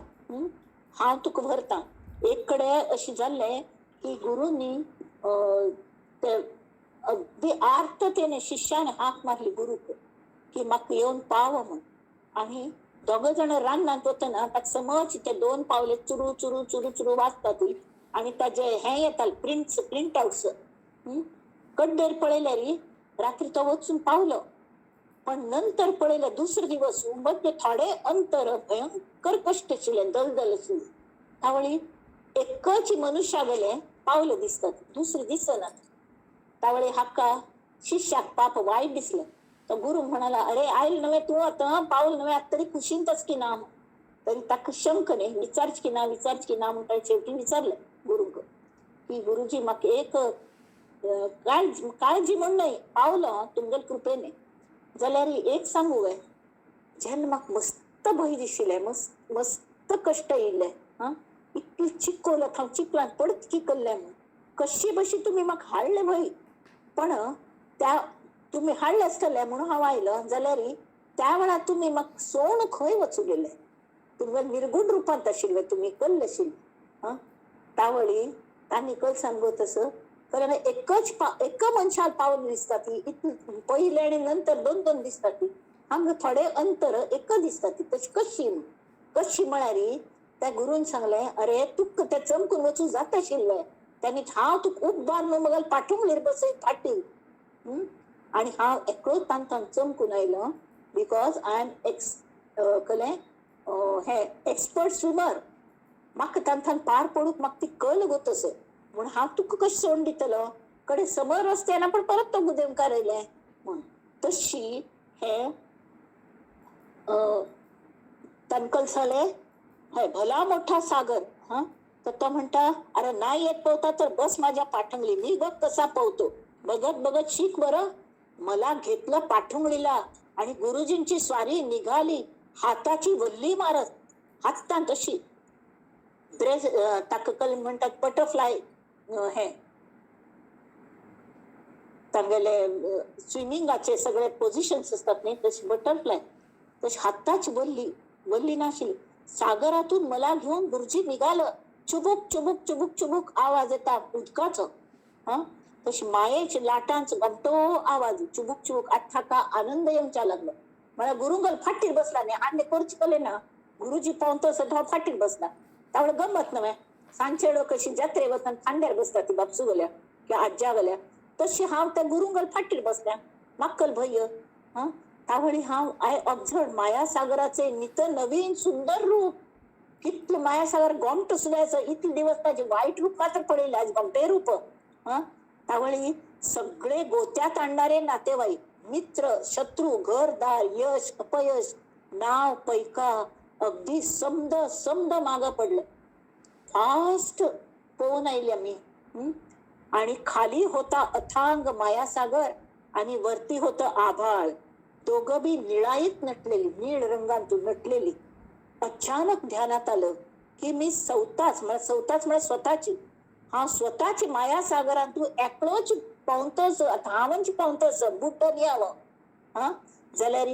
हांव तुका व्हरता. एक कडे अशी जाल्लें की गुरूंनी अगदी आर्ततेने शिष्याने हाक मारली गुरुक की म्हाका येवन पाव म्हणून. आणि दोग जाण रानांत वतना ताका समज ते दोन पावले चुरू चुरू चुरू चुरू वाजतात आणि ताजे हें येताले प्रिंट्स प्रिंट आवट्स. कड्डेर पळयल्यार रात्री तो वचून पावलो, पण नंतर पळयलें दुसरो दिवस मध्य थोडे अंतर भयंकर कश्ट आशिल्ले, दलदल आशिल्ली. त्यावेळी एकच मनुष्या गेले पावलं दिसतात, दुसरे दिसनात. त्यावेळी हाका शिष्याक पाप वाईट दिसलं. तर गुरु म्हणाला अरे आयल नव्हे तू आता पावल नव्हे आता तरी खुशींतच की ना. तरी ताका शंक न्ही, विचारच की ना विचारच की ना म्हणटा शेवटी विचारलं गुरुक की गुरुजी म्हाका एक काळजी काळजी म्हण न्हय, पावलो तुमगेले कृपेने, जाल्यार एक सांगू वे, जेन्ना म्हाका मस्त भंय दिशिल्लें, मस्त मस्त कश्ट येयल्ले, हा इतलें चिकोल हांव चिकलान परत चिकल्लें म्हूण कशी बशी तुमी म्हाका हाडलें भंय, पण त्या तुमी हाडलें आसतलें म्हणून हांव आयलो, जाल्यार त्या वेळार तुमी म्हाका सोण खंय वचूं गेले, तुमगे निर्गुण रुपांत आशिल्ले तुमी कल्ल आशिल्ले. हा तावळी तांणी कल सांगो तसं, कारण एकच एका मनशाक पावल दिसता ती इतली पयलें आनी नंतर दोन दोन दिसता ती, हांगा थोडे अंतर एक दिसता ती, तशी कशी कशी म्हळ्यार त्या गुरून सांगलें अरे तुका ते चमकून वचूं जाता आशिल्लें, त्यांनी हांव तुका उबार न्हू मगल पाटुंगलीर बसय फाटी, आनी हांव एकलोच तांकां चमकून आयलो because I am x कलें हे एक्सपर्ट स्विमर, म्हाका तांकां पार पडूंक म्हाका ती कल गो तसो, म्हूण हांव तुका कशें सोडून दितलो, कडे समोर रस्ते येना पण परत तो गुदेमकार आयले म्हूण. तशी हे तांकां जालें हय भला मोठा सागर. हा तर तो म्हणटा अरे नाही येत पोहता तर बस माझ्या पाठंगली, मी बघ कसा पोहतो, बघत बघत शिक बरं. मला घेतलं पाठुंगळीला आणि गुरुजींची स्वारी निघाली, हाताची वल्ली मारत, हातान तशी ड्रेस ताका कल म्हणटात बटरफ्लाय, हे तांगेले स्विमिंगाचे सगळे पोझिशन्स असतात न्ही तशी बटरफ्लाय, तशी हाताची वल्ली वल्ली नाशिल्ली. सागरातून मला घेऊन गुरुजी निघालं, चुबुक चुबुक चुबुक चुबुक आवाज येता उदकाचो, हा तशी मायेचे लाटांचो घंटो आवाज चुबुक चुबुक, आतां ताका आनंद येवच्या लागलो. मला गुरुंगल फाटीर बसला न्ही आनी करचे कले ना, गुरुजी पावन तो सदां फाटीर बसला. त्यावेळे गमत नव्हे, सांजचेडो कशी जात्रे वतना खांद्यार बसता ती बापसू गेल्या किंवा आज्या गेल्या, तशी हांव त्या गुरुंगल फाटीर बसल्या. म्हाका भय. हां, तावळी हांव I observe मायासागराचे नित नवीन सुंदर रूप. कितलं मायासागर गोमटो सुद्धा इतले दिवस ताजे वाईट रूप मात्र पडले, आज गोमटे रूप. हा, त्यावेळी सगळे गोत्यात आणणारे नातेवाईक, मित्र, शत्रू, घरदार, यश अपयश, नाव पैका अगदी समद समद माग पडलं. फास्ट पोहून आईली आम्ही. आणि खाली होता अथांग मायासागर आणि वरती होतं आभाळ. दोघं बी निळाईत नटलेली, नीळ रंगांतून नटलेली. अचानक ध्यानात आलं की मी सवताच सवताच म्हणजे स्वतःची, हा स्वतःची मायासागरात तू एकलोच पावतस, हांवच पावतस, बुड्डन यावं. हा, जाल्यार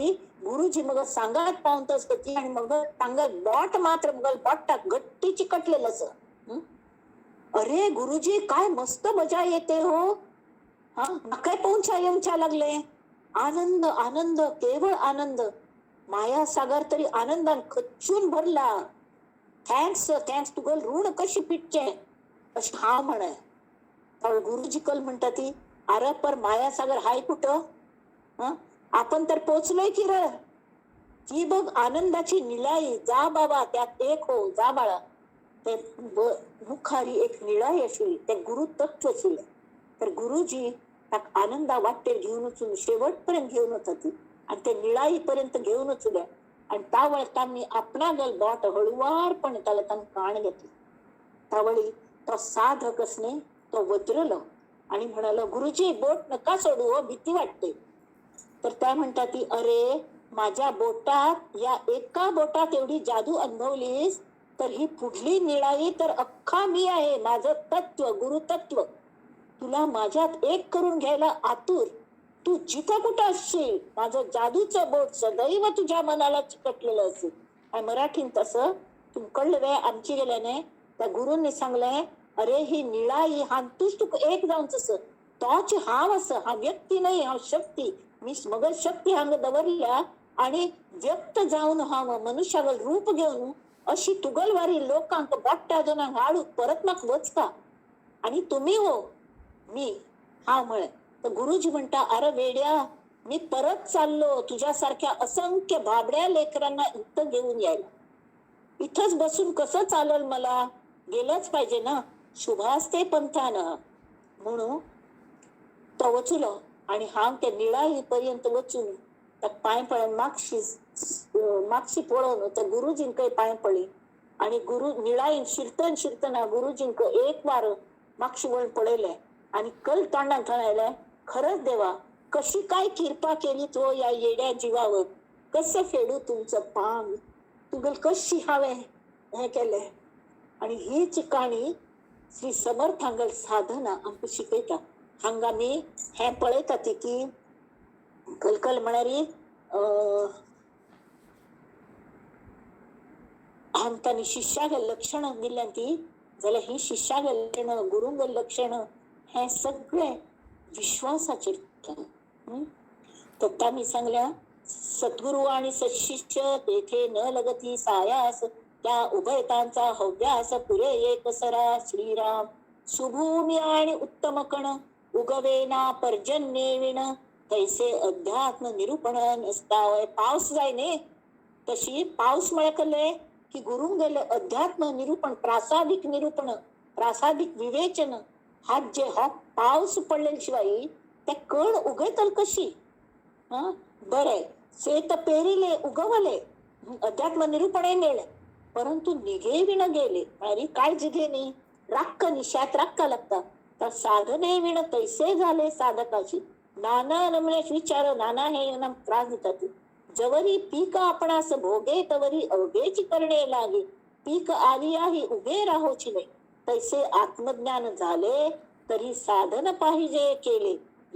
गुरुजी मग सांगात पावतस ती आणि मग तांग बोट मात्र मग बोटाक घट्टी चिकटलेलं असं. अरे गुरुजी काय मस्त मजा येते हो. हा, म्हाकाय पोवच्या येवच्या लागले. आनंद आनंद केवळ आनंद. मायासागर तरी आनंदान खच्चून भरला. Thanks thanks, तुगल ऋण कशी फिटचे अशी हा म्हणे. गुरुजी कल म्हणतात ती, अरे पर मायासागर हाय कुठं? हं, आपण तर पोचलोय की र. ती बघ आनंदाची निळाई, जा बाबा त्यात एक हो, जा बाळा. ते मुखारी एक निळाई अशी, ते गुरु तत्व आशिल्लें. तर गुरुजी ताका आनंदा वाटेर घेवन वचून शेवटपर्यंत घेवन वता ती आणि ते निळाईपर्यंत घेवन वचून आणि तावळ तांणी आपणागल बोट हळुवारपणे ताला तांणी काण घेतली. तावळी तो साधक असणे तो वज्रलो आणि म्हणालो, गुरुजी बोट नका सोडू हो, भीती वाटते. तर त्या म्हणतात ती, अरे माझ्या बोटात, या एका बोटात एवढी जादू अनुभवलीस तर ही पुढली निळाई तर अख्खा मी आहे, माझं तत्व गुरुतत्व तुला माझ्यात एक करून घ्यायला आतुर. तू जिथं कुठं असशील माझं जादूचं बोट सदैव तुझ्या मनाला चिकटलेलं असेल. आणि मराठीत तसं तुम कळलं वे आमची गेल्याने त्या गुरूंनी सांगलंय, अरे ही निळाई हातूच तुका एक जावन तसं तोच हांव असं, हा व्यक्ती नाही, हांव शक्ती, मी मगल शक्ती हांगा दवरल्या आणि व्यक्त जावन हांव मनुष्यागल रूप घेवन अशी तुगलवारी लोकांक बोट्टा जणांक हाडूक परत म्हाका वचका आणि तुम्ही हो मी हांव म्हळें. तर गुरुजी म्हणटा, अरे वेड्या, मी परत चाललो तुझ्यासारख्या असंख्य भाबड्या लेकरांना इथं घेऊन यायला. इथंच बसून कसं चालल, मला गेलंच पाहिजे ना, शुभास्ते पंथानं. म्हणून तो वचलो आणि हांव त्या निळाई पर्यंत वचून त्या पांय पळून मागशी मागशी पळोवन त्या गुरुजींकय पांय पळी आणि गुरु निळाईन शिरतन शिरतना गुरुजींक एक वार मागशी वळून पळयलें आणि कल तोंडान थंय, खरंच देवा कशी काय कृपा केली तो या येड्या जीवावर, कसं फेडू तुमचं पांग, तुगल कशी हांवें हें केलें. आणि हीच काणी श्री समर्थांगल साधना आमकां शिकयता. हांगा आमी हें पळयता ती की कलकल म्हळ्यार तांणी शिष्याक लक्षणां दिल्यान ती, जाल्यार ही शिष्याक लक्षणां, गुरूंक लक्षणां हें सगळें विश्वासाचेर. तर तांणी सांगल्या, सद्गुरू आणि सत्शिष्य तेथे न लगती सायास, त्या उभयतांचा हव्यास पुरे एक सरा. श्रीराम. सुभूमी आणि उत्तम कण उगवेना पर्जन्ये विण, तैसे अध्यात्म निरूपण नसतावय. पावस जाय न्ही तशी पावस म्हळ्यार कसलें की गुरूंक गेले अध्यात्म निरूपण, प्रासादिक निरूपण, प्रासादिक विवेचन, हात जे हो पावस पडले शिवाय ते कण उगयतल कशी. हं, बरें शेत पेरिले उगवले, अध्यात्म निरूपणय मेळ्ळें, परंतु निघे विण गेले म्हळ्यार काळजी घे न्ही, राक्क न्ही, शेत राक्का लागता. तर साधने विण तैसे झाले साधकाची, नाना नमने विचार नाना हे त्रास दितात. जवरी पीक आपणास भोगे तवरी अवघेची करणे लागे, पीक आलिया ही उभे राहोची नाही. तैसे आत्मज्ञान झाले तरी साधन पाहिजे केले,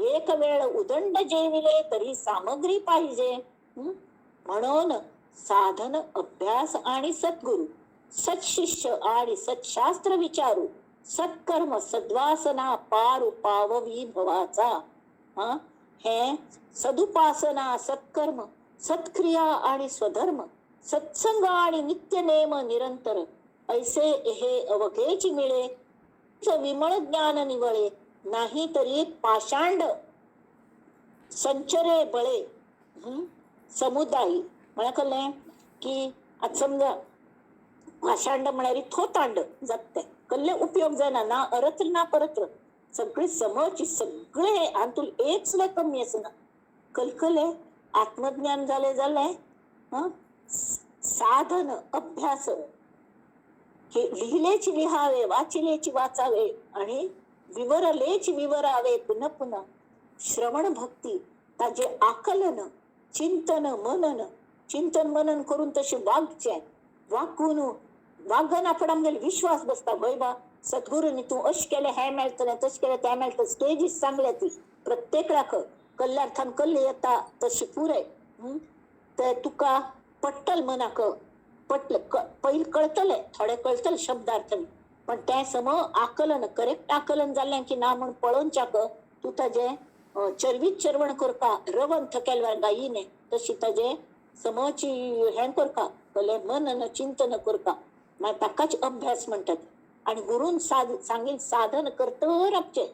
एक वेळ उदंड जेविले तरी सामग्री पाहिजे. म्हणून साधन अभ्यास आणि सद्गुरु, सत्शिष्य आणि सत्शास्त्र विचारू, सत्कर्म सद्वासना पारू पाववी भवाचा. हा, हे सदुपासना सत्कर्म सत्क्रिया आणि स्वधर्म, सत्संग आणि नित्य नेम निरंतर, ऐसे हे अवघेची मिळे विमळ ज्ञान निवळे, नाही तरी पाषांड संचरे बळे समुदायी म्हळ्यार कळ्ळें की आतां समजा भाषांड म्हळ्यार थोतांड जाता तें कसले उपयोग जायना, ना अरत्र ना परत्र, सगळे समज सगळे हातूंत एक सुद्दां कमी आसना. कलकले आत्मज्ञान जालें जालें साधन अभ्यास लिहिलेच लिहावे, वाचिलेच वाचावे आणि विवरलेच विवरावे पुन्हा पुन्हा. श्रवण भक्ती ताजे आकलन चिंतन मनन, चिंतन मनन करून तशें वागचें, वागून वागन आपण आमगेले विश्वास बसता, भय बा सद्गुरूंनी तूं अशें केलें हें मेळटलें, तशें केलें तें मेळटलें. स्टेजीस सांगल्या ती प्रत्येकडाक कल्ल्यार्थान कल्ले येता तशी पुराय ते तुका पट्टल मनाक पटले पयलीं कळटलें, थोडें कळटलें शब्दार्थान, पण तें सम आकलन करेक्ट आकलन जालें की ना म्हूण पळोवच्याक तूं ताजें चरवीत चरवण करपा रवंथ केल्यार गायीने तशी ताजें समची हें करपा कळ्ळें मनन चिंतन करपा, मागीर ताकाच अभ्यास म्हणटात. आनी गुरून सांगील साधन करतर रावचें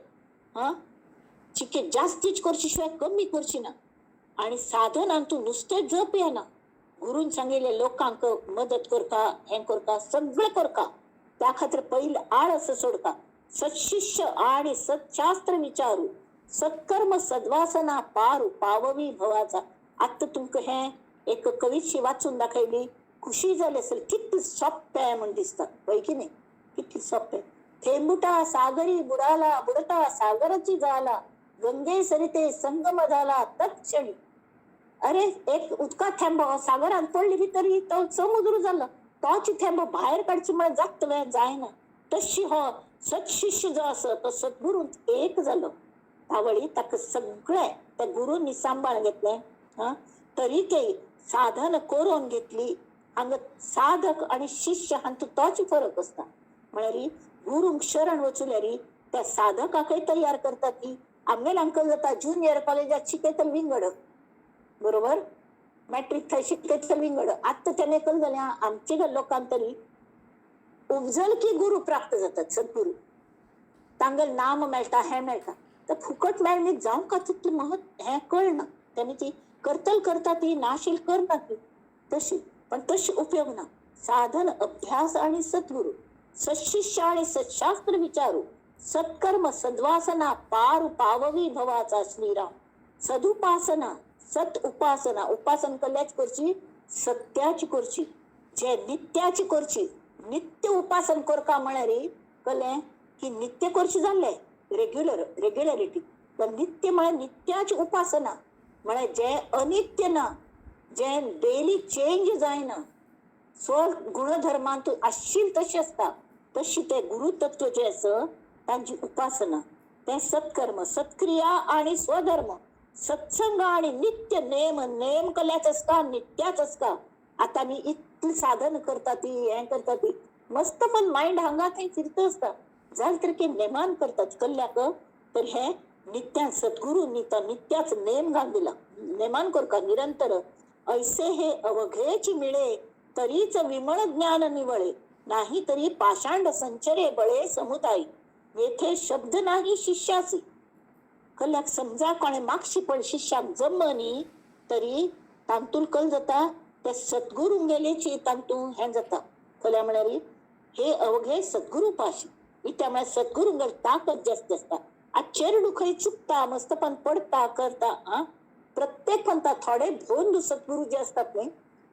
हां, चिके जास्तीच करची शिवाय कमी करची ना. आनी साधनान तूं नुस्तें जप येना, गुरून सांगिल्लें लोकांक मदत करता हें करता सगळें करता, त्या खातीर पयलीं आळस सोडता. सत्शिष्य आणि सत्शास्त्र विचारू सत्कर्म सद्वासना पारू पाववी भवाचा. आत्तां तुमकां हें एक कवितशी वाचून दाखयली, खुशी जाली असेल कितलें सोंपें म्हूण दिसता हय की न्ही, कितलें सोंपें. थेंबुटा सागरी बुडाला बुडता सागराची झाला गंगे सरिते संगम झाला तत्क्षणी. अरे एक उदका थेंबो सागरान पडली भितर तो समुद्र जालो, तोच थेंबो भायर काडची म्हळ्यार जाता वे जायना. तशी हो सत्शिष्य जो आसा तो सद्गुरूंत एक जालो, तावळी ताका सगळें त्या गुरूंनी सांबाळ घेतलें हां, तरी ते साधन करून घेतली. हांगा साधक आनी शिष्य हांतूत तोच फरक आसता. म्हळ्यार गुरूंक शरण वचल्यार त्या साधकाकय तयार करतात ती. आमगेले अंकल जाता ज्युनियर कॉलेजात शिकयतले विंगड, बरोबर मॅट्रीक थंय शिकयतले विंगड. आत्तां तेणें कल जालें आमचे लोकांक तरी उपजल की गुरू प्राप्त जातात, सद्गुरू तांगेलें नाम मेळटा हें मेळटा. तर फुकट मेळ्ळें जावंक तितलें महत्व हें कळना, तेणी ती करतल करता ती नाशील करना ती तशी, पण तशी उपयोग ना. साधन अभ्यास आणि सद्गुरू सत्शिष्य आणि सत्शास्त्र विचारू सत्कर्म सद्वासना पार पाववी भवाचा श्रीराम. सदुपासना सत उपासना, उपासन कल्याच करची सत्याची करची, जे नित्याची करची. नित्य उपासन करका म्हळ्यार कळ्ळें की नित्य करची जाल्लें रेग्युलर रेग्युलरिटी, पण नित्य म्हळ्यार नित्याची उपासना म्हळ्यार जे अनित्य ना, जे डेली चेंज जायना, स्व गुणधर्मांत आशिल तशें आसता तशी ते गुरुतत्व जे आसा तांची उपासना, तें सत्कर्म सत्क्रिया आणि स्वधर्म सत्संग आणि नित्य नेम. नेम कल्याच आसता नित्याच आसता. आतां आमी इतलें साधन करता ती हें करता ती मस्त, पण मायंड हांगा थंय फिरता आसता जालें तर की नेमान करतात कल्ल्याक. तर हे नित्यान सद्गुरूंनी तो नित्याच नेम घालून दिला, नेमान करका निरंतर. ऐसे हे अवघेच मिळे तरीच विमळ ज्ञान निवळे, नाही तरी पाषांड संचरे बळे समुदायी. येथे शब्द नाही शिष्यासी. कल्याक समजा कोणें मागशी पण शिष्याक जमनी तरी तांतूल कल जाता त्या सद्गुरूंगेलेची तांतू हें जाता. कल्या म्हळ्यार हे अवघे सद्गुरू पाशी इत्या म्हळ्यार सद्गुरूंगेर ताकद जास्त आसता. आतां चेरडू खंय चुकता मस्तपण पडता करता आं, प्रत्येक म्हणटा थोडे भोंद सद्गुरू जे आसतात न्ही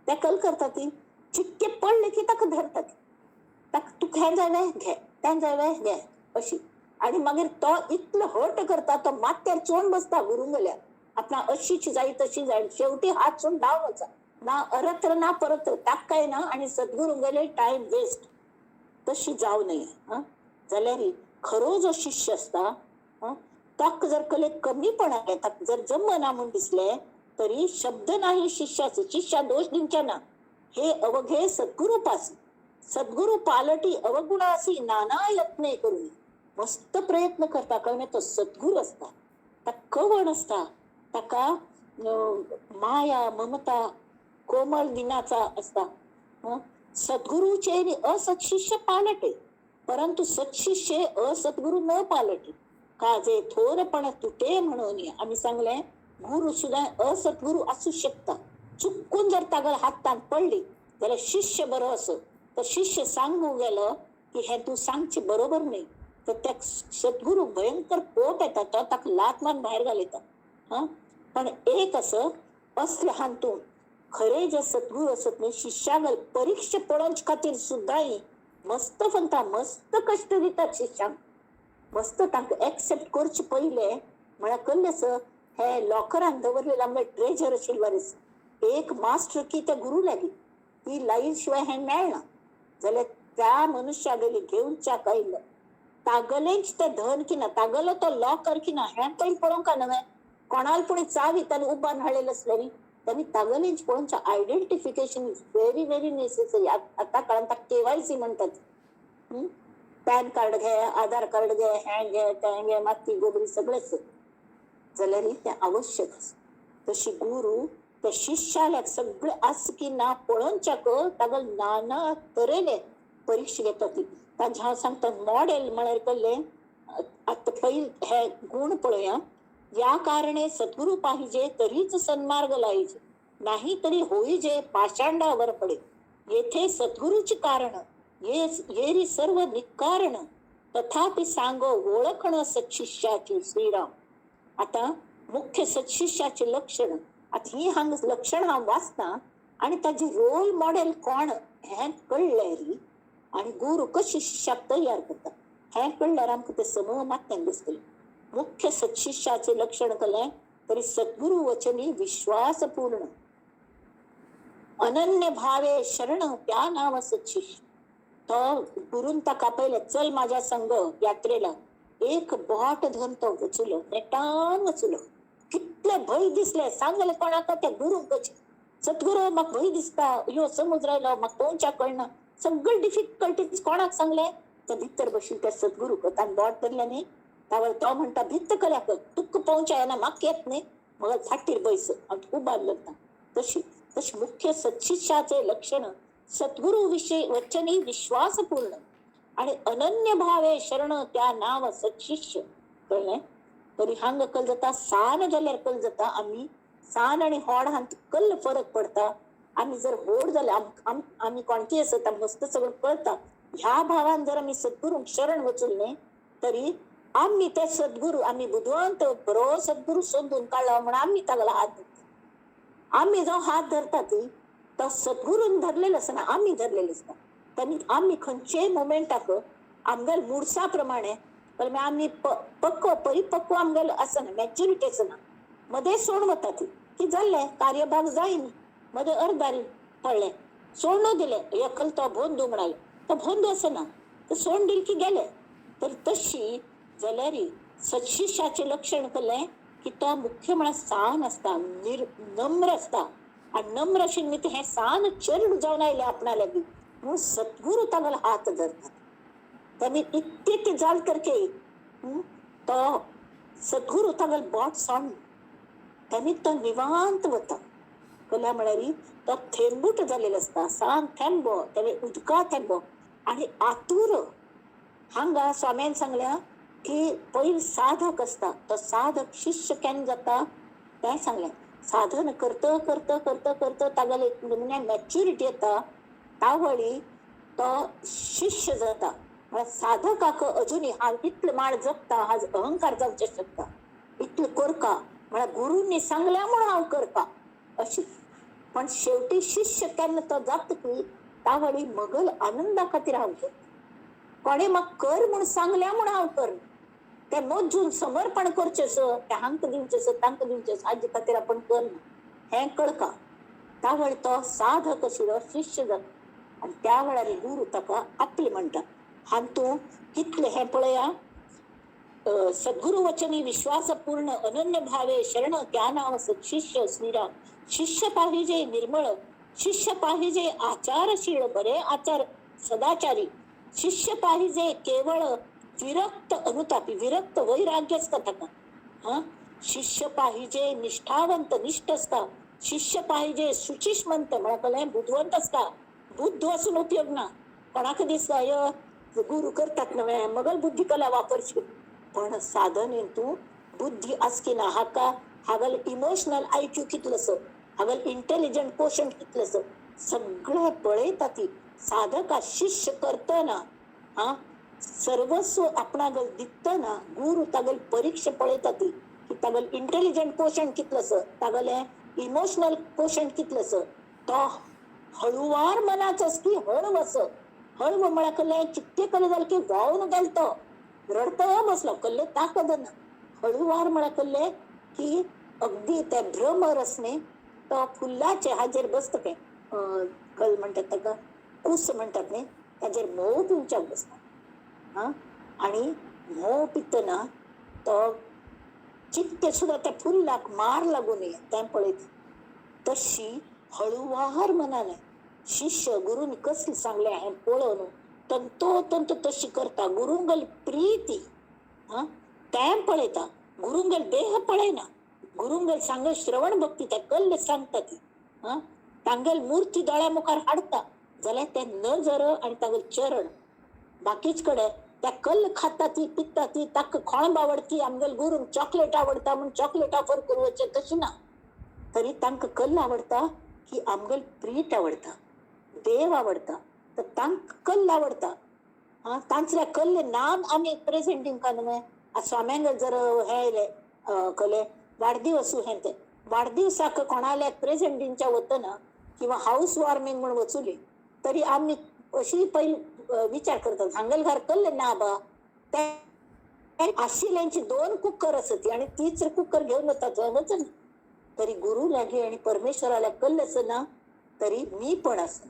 ते कल करतात ती चिक्के पडले की ताका धरतात, ताका तुका हें जाय वे घे तें जाय वे घे अशी. आनी मागीर तो इतलो हट करता तो माथ्यार चोवन बसता गुरूंगेल्या, आपणा अशीच जाय तशी जाय, शेवटी हात सोडून धांव वचा ना अरत्र ना परत्र ताकाय ना आनी सद्गुरूंगेले टायम वेस्ट. तशी जावं नये हां. जाल्यार खरो जो शिष्य आसता ताका जर कले कमीपण आयलें, ताका जर जमना म्हूण दिसलें तरी शब्द नाही शिष्याचे, शिष्या दोश दिवचे ना. हे अवघे सद्गुरू पासी सद्गुरू पालटी अवगुणासी नाना यत्ने करून. मस्त प्रयत्न करता कळ्ळें, तो सद्गुरू आसता, ताका कवण आसता, ताका माया ममता कोमल दिनाचा आसता. सद्गुरूचे असत्शिष्य पालटे परंतु सत्शिष्य असद्गुरू न पालटे, काजे थोरपण तुटे म्हणून. आमी सांगलें गुरू सुद्दां असद्गुरू आसूं शकता. चुकून जर तागेल्या हातान पडली जाल्यार शिष्य बरो आसो तर शिष्य सांगूंक गेलो की हें तूं सांगचें बरोबर न्ही, तर त्या सद्गुरू भयंकर कोप येता, तो ताका लात मारून भायर घालयता. हां, पण एक असो असले हातूंत खरे जे सद्गुरू आसत न्ही, शिष्याक परिक्षा पळोवचे खातीर सुद्दां मस्त फंता, मस्त कश्ट दितात शिष्यांक, मस्त तांकां एक्सेप्ट करचे पयले म्हळ्यार कसलें आसा हे लॉकरान दवरलेलें आमगे ट्रेजर आशिल्ले वरी. एक मास्टर की त्या गुरू लागीं ती लायी शिवाय हें मेळना जाल्यार त्या मनुष्यागेली घेवच्याक आयलो तागलेंच तें धन किना, तागलो तो लॉकर किना हें पयलीं पळोवंक न्हय, कोणाल पूण चावी ताणें उबारून हाडलेली आसली न्ही, तांणी तागलेंच पळोवचें. Identification is very very necessary. आतां काळान ताका केवायसी म्हणटात. पॅन कार्ड घे, आधार कार्ड घे, हें घे, तें घे, माती गोबरी सगळेच जाल्यार तें आवश्यक आसा. तशी गुरू त्या शिष्याल्याक सगळें आसा की ना पळोवच्याक ताका नाना तरेने परीक्षा घेता ती. ताजें हांव सांगता मॉडेल म्हळ्यार कसलें, आतां पयलीं हे गूण पळोवया. या कारणे सद्गुरू पाहिजे तरीच सन्मार्ग लाईजे, नाही तरी होईजे पाषांडावर पडे. येथे सद्गुरूचे कारण येरी सर्व निकारण, तथापि सांगो ओळखण सत्शिष्याचे. श्रीराम. आता मुख्य सत्शिष्याचे लक्षण, आता ही हांगा लक्षण हांव वाचता आनी ताजे रोल मॉडेल कोण हें कळ्ळें री, आनी गुरू कशी शिष्याक तयार करता हें कळ्ळ्यार आमकां तें सम मात्यान दिसतलें. मुख्य सत्शिष्याचे लक्षण कळ्ळें तरी सद्गुरू वचनी विश्वासपूर्ण, अनन्य भावे शरण त्या नाव सत्शिष्य. तो गुरून ताका पयलें चल माझ्या संग यात्रेला, एक बोट धरून तो वचुलो, नेटान वचुलो. कितले भंय दिसले सांगले कोणाक त्या गुरूंक, सद्गुरू म्हाका भंय दिसता, यो समुद्र आयलो म्हाका पोवच्याक कळना, सगळे डिफिकल्टीज कोणाक सांगले, त्या भितर बशिल्ले त्या सद्गुरूक. ताणें बोट धरलें न्ही, तावळ तो म्हणटा भित्त कल्याक तुका पोवच्या येना, म्हाका येत न्ही, मग फाटीर बैस हांव तुका उबार लागता. तशी तशी मुख्य सत्शिष्याचे लक्षण सद्गुरू विषयी वचनी विश्वासपूर्ण आणि अनन्य भावे शरण त्या नाव सत्शिष्य. कळ्ळें? तरी हांगा कल जाता सान जाल्यार कल जाता, आमी सान आनी होड हांत कल्ल फरक पडता. आमी जर होड जाल्यार आमी कोणकी आसत मस्त सगळं कळता, ह्या भावान जर आमी सद्गुरूंक शरण वचून न्ही तरी आमी ते सद्गुरू आमी बुदवंत बरो सद्गुरू सोदून काडला म्हणून आमी तागेलो हात धरता. आमी जो हात धरता ती तो सद्गुरून धरलेलो आसना, आमी धरलेले आसता. ताणी आमी खंयचेय मोमेंटाक आमगेल मुडसा प्रमाणे आमी पक्व परिपक्व आमगेलो आसना, मॅच्युरिटी आसना, मदें सोड वता ती की जाल्लें कार्यभाग जायना, मदें अर्दारी पडलें सोडून दिलें, एकल तो भोंदू म्हणालो, तो भोंदू आसना, तो सोड दिल की गेले. तर तशी जाल्यार सत्शिष्याचें लक्षण केलें की तो मुख्य म्हळ्यार सान आसता, नम्र आसता. आनी नम्र आशिल्लें न्ही हें सान चेडूं जावन आयलें आपणा लागीं म्हणून सद्गुरू तागेलो हात धरतात. ताणी इतलें ती जाल करके तो सद्गुरू तागेलो बोट सोडना, ताणी तो निवांत वता. कल्या म्हळ्यार तो थेंबूट जालेलो आसता, सान थेंबो, तेणे उदका थेंबो आनी आतूर. हांगा स्वाम्यान सांगल्या की पयलीं साधक आसता, तो साधक शिष्य केन्ना जाता तें सांगलें. साधन करता करता करता करता तागेले एक मॅच्युरिटी येता, तावळी तो शिष्य जाता. म्हळ्यार साधकाक अजुनूय हांव इतले माळ जगता, आज अहंकार जावचें शकता, इतलें करका म्हळ्यार गुरूंनी सांगल्या म्हणून हांव करता अशी. पण शेवटी शिष्य केन्ना तो जाता की तावळी मगल आनंदा खातीर हांव करता, कोणें म्हाका कर म्हूण सांगल्या म्हूण हांव करना, ते मोजून समर्पण करचें सर, ते हांकां दिवचें सर, तांकां दिवचें सर, हाजे खातीर आपूण करना हें कळका. तावळ तो साधक आशिल्लो शिष्य जाता आनी त्या वेळार गुरू ताका आपले म्हणटा. हातूंत कितलें हें पळया, सद्गुरू वचनी विश्वासपूर्ण अनन्य भावे शरण त्या नाव सत्शिष्य. श्रीराम. शिष्य पाहिजे निर्मळ, शिष्य पाहिजे आचारशील, बरे आचार सदाचारी, शिष्य पाहिजे केवळ विरक्त अनुतापी, विरक्त वैराग्य आसता ताका. हा, शिष्य पाहिजे निष्ठावंत, निष्ठ आसता. शिष्य पाहिजे सुचिष्मंत, म्हळ्यार कळ्ळें बुदवंत आसता. बुद्ध आसून उपयोग ना, कोणाक दिसता य गुरू करतात नव्हे मगल बुद्धी कला वापरची, पण साधनेन तूं बुद्धी आसकी ना, हाका हागल इमोशनल आयक्यू कितलोसो, हागल इंटेलिजंट कोशंट कितलोसो, सगळें पळयता ती. साधका शिष्य करतना हा सर्वस्व आपणागल दितना गुरु तागल परीक्षा पळयता ती की तागल इंटेलिजंट कोशंट कितलोसो, तागले इमोशनल कोशंट कितलोसो. तो हळुवार मनाचो की हळव असो, हळव म्हळ्यार कल्ले चित्ते कल्ले जालें की व्हांवन गेलो तो, रडतो बसलो, कल्ले ताकद ना. हळुवार म्हळ्यार कल्ले की अगदी ते भ्रमर असणे तो फुलाचे हाजेर बसता, ते कल म्हणटात ताका, कूस म्हणटात न्ही, ताजेर म्होंव पिवच्याक बसता. हा, आनी म्होंव पितना तो चित्ते सुद्दां त्या फुल्लाक मार लागू नये तें पळयता. तशी हळुवार मनान शिष्य गुरून कसली सांगलें हें पळोवन तंतोतंत तशी करता. गुरुंगल प्रीती हा तें पळयता, गुरुंगल देह पळयना, गुरुंगल सांग श्रवण भक्ती त्या कल्ल सांगता ती. हा, तांगेल मूर्ती दोळ्या मुखार हाडटा जाल्यार ते नजर आनी तांगेल चरण बाकीच कडेन त्या कल्ल खाता ती पिता ती, ताका कोण आवडती, आमगेल गुरूंक चॉकलेट आवडटा म्हूण चॉकलेट ऑफर करूं तशी ना, तरी तांकां कल्ल आवडटा की आमगेल प्रीत आवडटा, देव आवडटा, तर तांकां कल्ल आवडटा. हा, तांचल्या कल्ल नाम आमी प्रेजेंट दिवंक न्हय. स्वाम्यांक जर हे आयले कले वाडदिवस हें ते वाडदिवसाक कोणाले प्रेजेंट दिवच्या वतना किंवा हाऊस वॉर्मिंग म्हूण वचुली तरी आमी अशी पयली विचार करतात हांगेल घर कल्ले ना बा, ते आशिल्ल्यांची 2 कुकर आसत आनी तीच कुकर घेवन वतात वचना. तरी गुरु लागी आनी परमेश्वराला कल्ल आसना तरी मी पण आसा,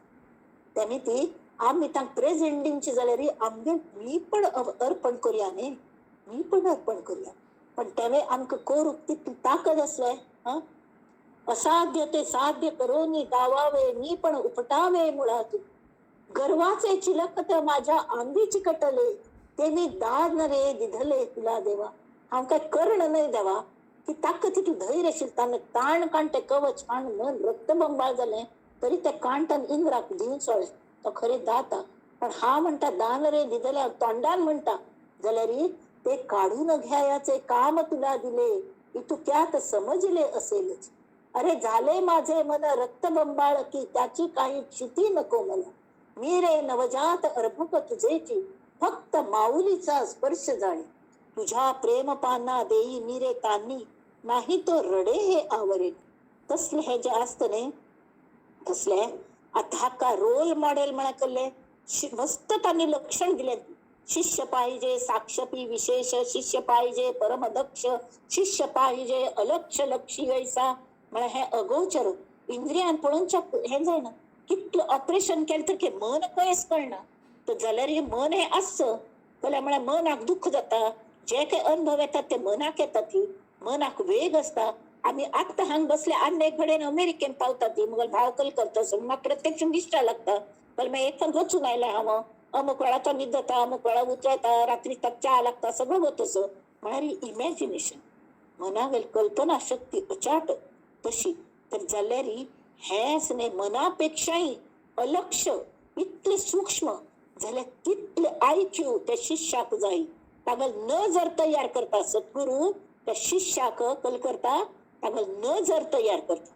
तेमी ती आमी तांकां प्रेजेंट दिवची जाल्यार आमगे मी पण अर्पण करुया न्ही, मी पण अर्पण करुया. पण तेवे आमकां करूंक तितली ताकद आसले. हा, असाध्य ते साध्य करोनी दावावे मी पण उपटावे मुळातून, गर्वाचे चिलखत माझ्या आंगी चिकटले ते मी दान रे दिधले तुला देवा. हांव काय कर्ण न्हय देवा की ताका तितली धैर्य आशिल्लें, ताणें ताण काण ते कवच काण मन रक्तबंबाळ जालें तरी ते कांटान इंद्राक दिवन सोडलें, तो खरें दाता. पण हा म्हणटा दान रे दिधले तोंडान म्हणटा जाल्यार ते काढून घ्यायाचे काम तुला दिले इतक्यात समजले असेलच. अरे झाले माझे मन रक्तबंबाळ की त्याची काही क्षिती नको मला, मी रे नवजात अर्भक तुझेची फक्त माऊलीचा स्पर्श जाणे, तुझ्या प्रेम पाना देई मी रे तानी नाही तो रडे हे आवरे. तसले हे जे असत न्ही तसले आता हाका रोल मॉडेल म्हणा कल्ले मस्त तांणी लक्षण दिले. शिष्य पाहिजे साक्षपी विशेष, शिष्य पाहिजे परमदक्ष, शिष्य पाहिजे अलक्ष लक्षी ऐसा. म्हळ्यार हे अगोचर इंद्रियान पळोवच्या हें जायना, कितलें ऑपरेशन केलें तर मन खंयच कळना. तर जाल्यार हे मन हें आसचो जाल्यार म्हळ्यार मनाक दुख्ख जाता, जे काही अनुभव येतात ते मनाक येतात, ती मनाक वेग आसता. आमी आत्तां हांगा बसले आनी एक कडेन अमेरिकेन पावता ती मगेर भावकल करता म्हाका प्रत्यक्ष दिश्टा लागता. पण मागीर एक फावट वचून आयलें हांव, अमुक वेळा तो न्हिदता, अमुक वेळा उतरता, रात्री ताका च्या लागता, सगळें वता. म्हळ्यार इमॅजिनेशन, मनावेल कल्पना शक्ती अचाट तशी. तर जाल्यार हेंच न्ही मनापेक्षाय अलक्ष इतलें सूक्ष्म जाल्यार तितलें आयक्यू त्या शिष्याक जाय. तागेल नजर तयार करता सद्गुरू, त्या शिष्याक कल करता तागेल नजर तयार करता.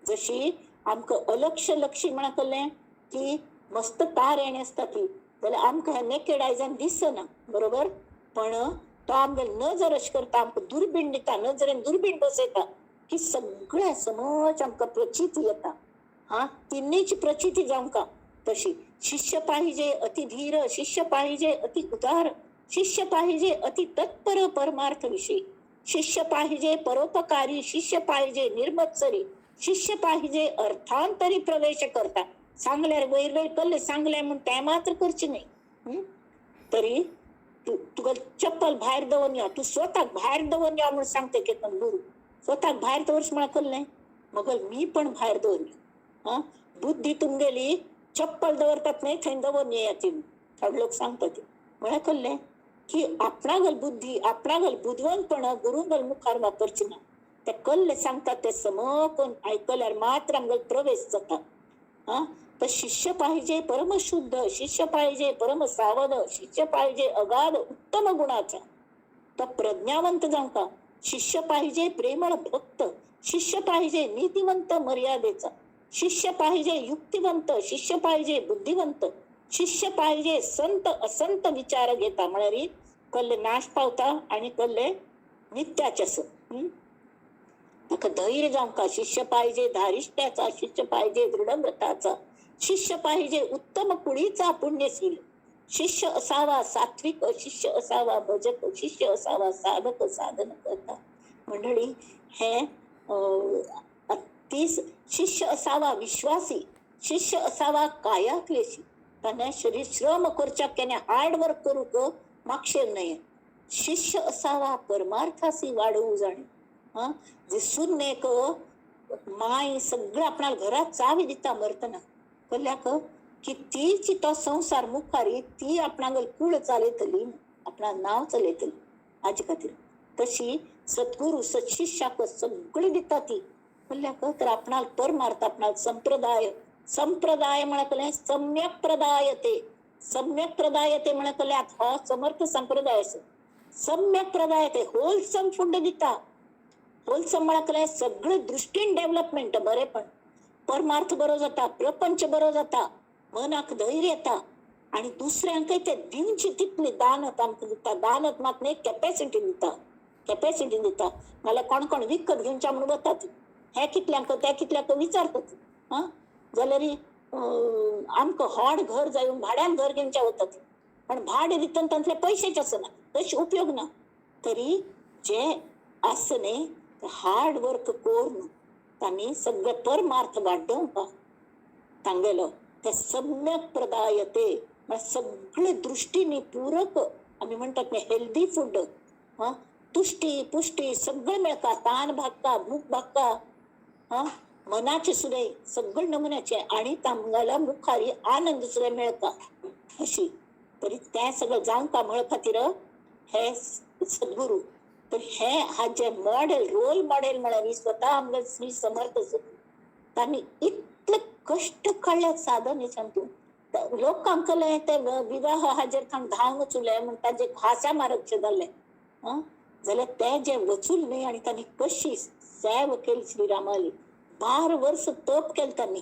जशी आमकां अलक्ष लक्षी म्हणा कळ्ळें की मस्त तार येणे आसता ती, जाल्यार आमकां हें नेकेड आयजान दिसना बरोबर, पण तो आमगेल नजर अशें करता, आमकां दुर्बीण दिता, नजरेन दुर्बीण बसयता की सगळ्या समज आमकां प्रचिती येता. हा, तिन्हीची प्रचिती जावंका तशी. शिष्य पाहिजे अतिधीर, शिष्य पाहिजे अति उदार, शिष्य पाहिजे अति तत्पर परमार्थ विषयी, शिष्य पाहिजे परोपकारी, शिष्य पाहिजे निर्मत्सरी, शिष्य पाहिजे अर्थांतरी प्रवेश करता. सांगल्यार वयर वयर कल्ले सांगले म्हूण तें मात्र करचें न्ही. तरी तुका चप्पल भायर दवरून यो, तूं स्वताक भायर दवरून यो म्हूण सांगता एक गुरु. स्वताक भायर दवरच म्हळ्यार कल्लें मगल मी पण भायर दवरून यो. हा, बुद्धी तुमगेली चप्पल दवरतात न्ही थंय दवरून येया ती, थोडे लोक सांगता ती. म्हळ्यार कल्लें की आपणागल बुद्धी आपणागल बुदवंतपण गुरुगल मुखार वापरची ना. ते कल्ले सांगतात ते समकून आयकल्यार मात्र आमगेल प्रवेश जाता. हा, तर शिष्य पाहिजे परमशुद्ध, शिष्य पाहिजे परम सावध, शिष्य पाहिजे अगाध उत्तम गुणाचा, तो प्रज्ञावंत जावंका. शिष्य पाहिजे प्रेमळ भक्त, शिष्य पाहिजे नीतिवंत मर्यादेचा, शिष्य पाहिजे युक्तिवंत, शिष्य पाहिजे बुद्धिवंत, शिष्य पाहिजे संत असंत विचार घेता. म्हळ्यार कल्ले नाश पावता आनी कल्ले नित्याचे आसा. ताका धैर्य जावंका. शिष्य पाहिजे धारिष्ट्याचा, शिष्य पाहिजे दृढव्रताचा, शिष्य पाहिजे उत्तम कुळीचा पुण्यशील, शिष्य असावा सात्विक, शिष्य असावा भजक, शिष्य असावा साधक साधन करता. मंडळी हे अति शिष्य असावा विश्वासी, शिष्य असावा कायाक्लेशी, ताणें शरीर श्रम करच्याक केन्ना हार्ड वर्क करूंक मागशेर न्हय. शिष्य असावा परमार्थासी वाडोवू जाणे. हा जे सुन्नेक माय सगळं आपणाक घरात चावी दिता मरतना कल्याक की तीच तो संसार मुखार ती आपणाक कूळ चलयतली, आपणाक नांव चलयतली हाजे खातीर. तशी सद्गुरू सत्शिष्याक सगळी दिता ती कल्याक तर आपणाक परमार्थ, आपणाक संप्रदाय. संप्रदाय म्हळ्यार सम्यक प्रदायते. सम्यक प्रदायते म्हळ्यार हो समर्थ संप्रदाय आसा. सम्यक प्रदायते होलसम फूड दिता. होलसम म्हळ्यार सगळे दृश्टीन डेव्हलपमेंट, बरेपण, परमार्थ बरो जाता, प्रपंच बरो जाता, मनाक धैर्य येता आनी दुसऱ्यांकय ते दिवची तितली दानत आमकां दिता. दानत मात न्ही, कॅपॅसिटी दिता, कॅपॅसिटी दिता. नाल्यार कोण कोण विकत घेवच्या म्हणून वतात, हे कितल्यांक ते कितल्यांक विचारतात. हा जाल्यार आमकां व्हड घर जाय भाड्यान घर घेवच्या वतात, पण भाडें दितना तांतले पयशेच आसना, तशें उपयोग ना. तरी जे आसा न्ही हार्ड वर्क करून तांणी सगळे परमार्थ वाडोवपाक तांगेलो ते सम्यक प्रदायते म्हळ्यार सगळे दृश्टीनी पूरक आमी म्हणटात न्ही हेल्दी फूड. हा तुष्टी पुष्टी सगळें मेळटा, तान भागता, भूक भागता, हा मनाचे सुद्दां सगळे नमुन्याचे आनी तांगेल्या मुखार आनंद सुद्दां मेळटा. अशी तरी तें सगळें जावंका म्हळ खातीर हे सद्गुरू. तर हे हाजे मॉडेल, रोल मॉडेल म्हळ्यार स्वता आमगे श्री समर्थ. तांणी इतले कश्ट काडले साधनेच्यान. तूं लोकांक ते विवाह हाजेर थावन धांवन वचुले म्हण ताजे हास्या मारकशें जाल्लें. जाल्यार ते जे वचूल न्ही आनी तांणी कशी सेवा केली श्रीरामाली, 12 वर्स तप केलें तांणी.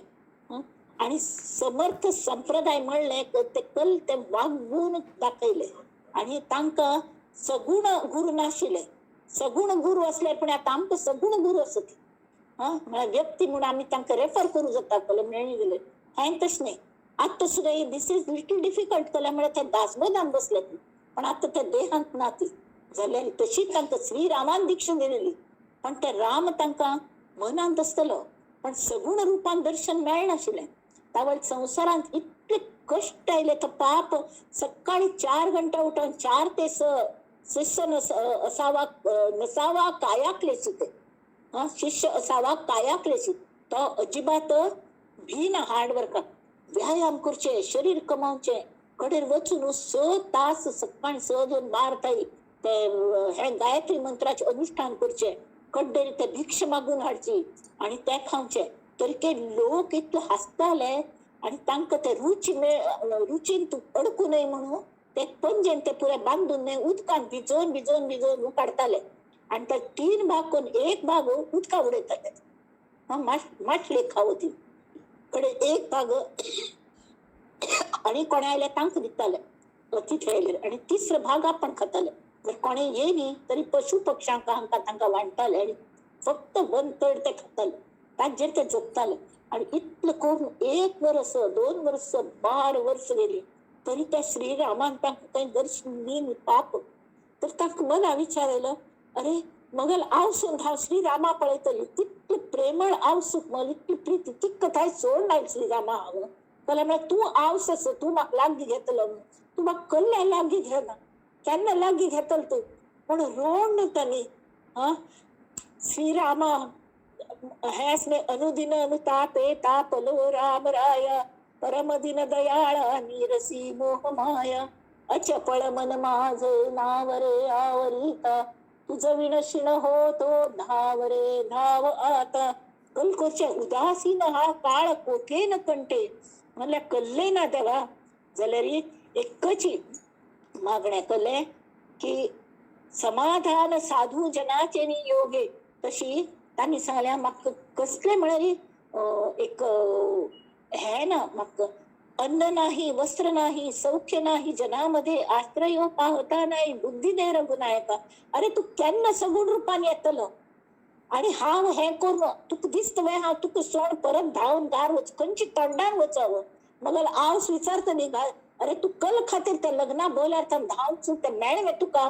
आनी समर्थ संप्रदाय म्हणलें ते कल ते वागून दाखयले. आनी तांकां सगुण गुरू नाशिल्ले, सगुण गुरू असले पण आतां आमकां सगुण गुरू आसत. हा म्हळ्यार व्यक्ती म्हणून आमी तांकां रेफर करूं जाता कले मेळ्ळी गेले. हांवें तशें न्ही, आतां सुद्दां this is little difficult कले म्हळ्यार ते दासबोधान बसले, पण आतां ते देहांत ना ती. जाल्यार तशी तांकां श्रीरामान दीक्षा दिलेली, पण ते राम तांकां मनांत आसतलो पण सगुण रुपान दर्शन मेळनाशिल्लें. तावळ संवसारांत इतले कश्ट आयले तो पाप सकाळी 4 घंटा उठून 4 ते 6 शिष्य असावा नसावा कायाक्लेशित. हा शिष्य असावा कायाक्लेशित, तो अजिबात भी ना हार्ड वर्क, व्यायाम करचे, शरीर कमावचे, कडेर वचून 6 तास सकाळी 6 दोन 12 ताई ते हे गायत्री मंत्राचे अनुष्ठान करचे, कड्डेर ते भिक्ष मागून हाडची आनी ते खावचे. तरी ते लोक इतले हांसताले आनी तांकां ते रुची रुचीन तूं अडकू नये म्हणून ते पंजेन ते पुरे बांदून न्हय उदकान भिजोवन भिजोवन भिजोवन काडटाले आनी ते 3 भाग करून 1 भाग उदका उडयताले. माटले खावो ती कडे 1 भाग आनी कोणें आयल्यार तांकां दिताले अतिथी आयले, आनी 3रो भाग आपण खाताले. जर कोणें येयनी तरी पशु पक्ष्यांक हांकां तांकां वांट्टाले आनी फक्त 1/3 ते खाताले, ताजेर ते जगताले. आनी इतलें करून 1 वर्स 2 वर्स 12 वर्स गेली तरी त्या श्रीरामान तांकां कांय दर्शन दी पाप. तर तांकां मना विचार आयलो, अरे मगल आवसून हांव श्रीरामा पळयतली, तितली प्रेमळ आवसूक मग इतली प्रिती तिक्क थंय सोडून आयल श्रीरामा हांव. जाल्यार म्हळ्यार तूं आवस आसा, तूं म्हाका लागीं घेतलो, तूं म्हाका कल्ल्या लागीं घेना, केन्ना लागीं घेतलो तूं. पूण रोड तांणी हा श्रीरामा हेच न्ही अनुदिन अनुतापे तापलो राम राया, परमदिन दयाळा निरसी मोह माया, अचपळ मन माझ नावरे आवरिता, तुझ विनशिण होतो धाव रे धाव आता. कलकोचे उदासीन हा काळ कोठे न कंटे, म्हणल्यार कल्ले ना देवा. जाल्यार एकच मागणें कल्लें की समाधान साधू जनाचे योगे. तशी तांणी सांगल्या म्हाका कसले म्हळ्यार एक हे ना, म्हाका अन्न नाही, वस्त्र नाही, सौख्य नाही, जनामध्ये आश्रय पाहता नाही, बुद्धी दे रघुनायका. अरे तू केन्ना सगुण रुपान येतलो आणि हांव हें करून तुका दिसता वय हांव तुका सोड परत धांवन दार वच खंयची तोंडान वचावं. मग आवस विचारता न्ही, अरे तू कल खातीर त्या लग्ना बोल्यार धांवन चूक तें मेळ्ळें तुका,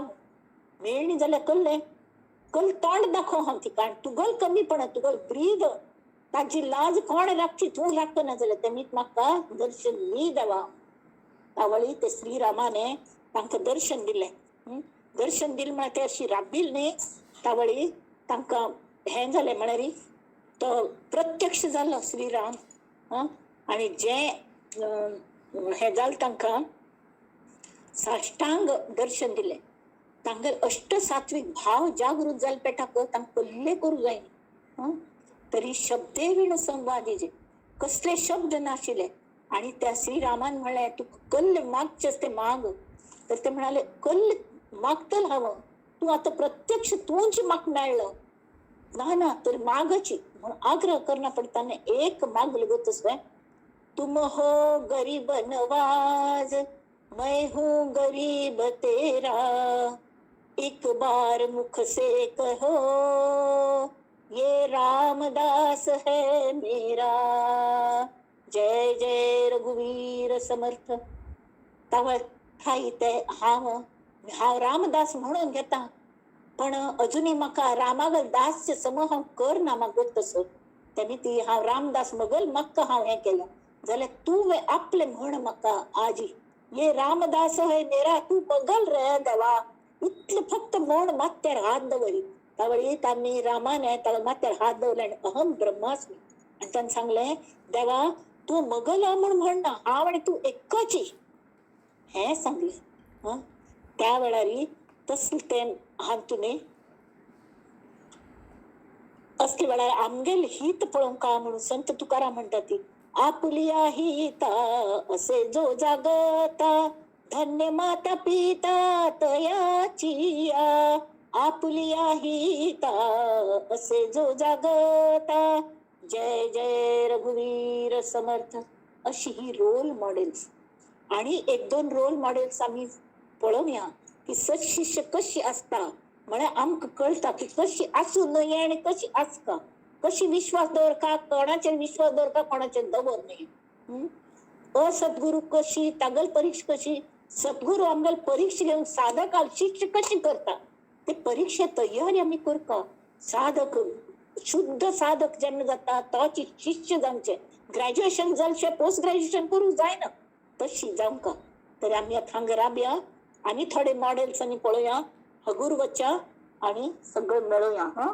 मेळ्ळी जाल्यार कल्लें कल तोंड दाखोव हांव तिका, आनी तुगल कमीपणा तुगल ब्रीद ताची लाज कोण राखची तूं राखना जाल्यार तेमी म्हाका दर्शन दी देवा. तावळी ते श्रीरामाने तांकां दर्शन दिलें. दर्शन दिलें म्हळ्यार ते अशी राबील न्ही. तावळी तांकां हें जालें म्हळ्यार तो प्रत्यक्ष जालो श्रीराम. आनी जें हें जालें तांकां साष्टांग दर्शन दिलें. तांगेर अष्टसात्विक भाव जागृत जाले पेटाक तांकां कल्ले करूं जाय. तरी शब्दे विण संवादीजे कसले शब्द नाशिल्ले. आणि त्या श्रीरामान म्हणलें तुका कल्ल मागचें ते माग. तर ते म्हणाले कल्ल मागतल हांव, तूं आतां प्रत्यक्ष तूंच म्हाका मेळ्ळो. ना ना तर मागची म्हणून आग्रह करना पडटा. एक मागल गो तसलें, तुम हो गरीब नवाज मैं हूँ गरीब तेरा, एक बार मुख से कहो ये रामदास है मेरा, जय जय रघुवीर समर्थ. तावळ थाई ते हांव हांव रामदास म्हणून घेता, पण अजुनूय म्हाका रामागल दासचे सम हांव कर ना म्हाका तसो. तेमी ती हांव रामदास मगल म्हाका हांव हें केलें जाल्यार तूं आपलें म्हण म्हाका आजी ये रामदास है मेरा, तूं मगल रे देवा. इतलें फक्त म्हण माथ्यार हात दवरी. तावळी तांणी रामाने ताका माथ्यार हात दवरले आनी अहम ब्रह्मास्मी. आनी ताणें सांगलें देवा तूं मगल म्हूण म्हणना, हांव आनी तूं एकच हें सांगलें. त्या वेळार तसलें तें हातून असले वेळार आमगेल हित पळोवंक म्हणून संत तुकाराम म्हणटा ती, आपुलिया हिता असे जो जागता, धन्य माता पिता तयाचिया. आपुलिया हिता असे जो जागता, जय जय रघुवीर समर्थ. अशी ही रोल मॉडेल्स. आणि एक दोन रोल मॉडेल्स आमी पळोवया की सत्शिष्य कशी आसता म्हळ्यार आमकां कळटा की कशी आसूं न्हय आनी कशी आसता, कशी विश्वास दवरका, कोणाचेर विश्वास दवरका कोणाचेर दवर न्हय. असद्गुरू कशी तागल परीक्षा कशी, सद्गुरू आमगेल परीक्षा घेवन साधकाल शिष्य कशी करता ते परीक्षा तयारी आमी करता. साधक शुद्ध साधक जेन्ना जाता तोच शिष्य जावचें. ग्रॅज्युएशन जालें पोस्ट ग्रॅज्युएशन करूंक जायना तशी जावंका. तर आमी आतां हांगा राबया आनी थोडे मॉडेल्स आनी पळोवया, हगूर वच्या आनी सगळें मेळोवया. हां,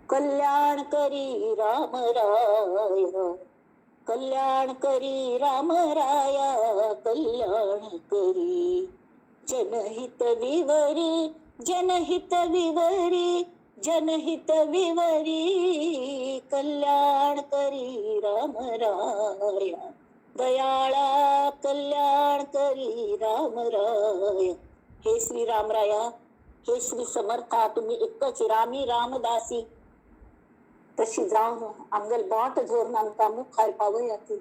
कल्याण करी राम राय, कल्याण करी राम राया, कल्याण करी जनहित विवरी, जनहित विवरी, जनहित विवरी, कल्याण करी राम राया, दयाळा कल्याण करी राम राया. हे श्री रामराया, हे श्री समर्था, तुम्ही एकच रामी रामदासी. तशी जावन आमगेल बोट धरून आमकां मुखार पावयाती,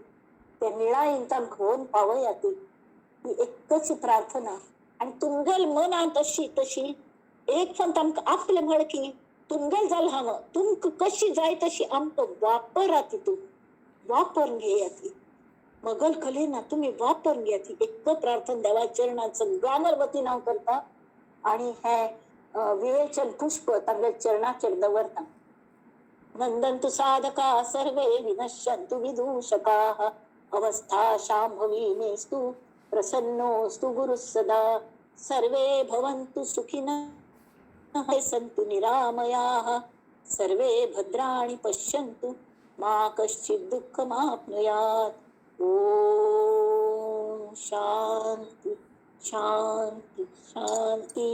ते निळायेन आमकां घेवन पावयाती, ही एकच प्रार्थना. आनी तुमगेल मनांत अशी तशी एक फक्त आमकां आपलें म्हळ की तुमगेल जाल हांव, तुमकां कशी जाय तशी आमकां वापरात, तूं वापरून घेयात, मगल कले ना तुमी वापरून घेयात. एक प्रार्थना देवा चरणांत सगळ्यांवर वतीन हांव करता आनी हें विवेचन पुष्प तांगेल्या चरणाचेर दवरता. नंदन्तु साधका सर्वे विनश्यन्तु विदूषकाः, अवस्था शांभवी मेस्तु प्रसन्नोऽस्तु गुरुः सदा. सर्वे भवन्तु सुखिनः सन्तु निरामयाः, सर्वे भद्राणि पश्यन्तु मा कश्चित् दुःखमाप्नुयात्. ॐ शांति शांति शांति.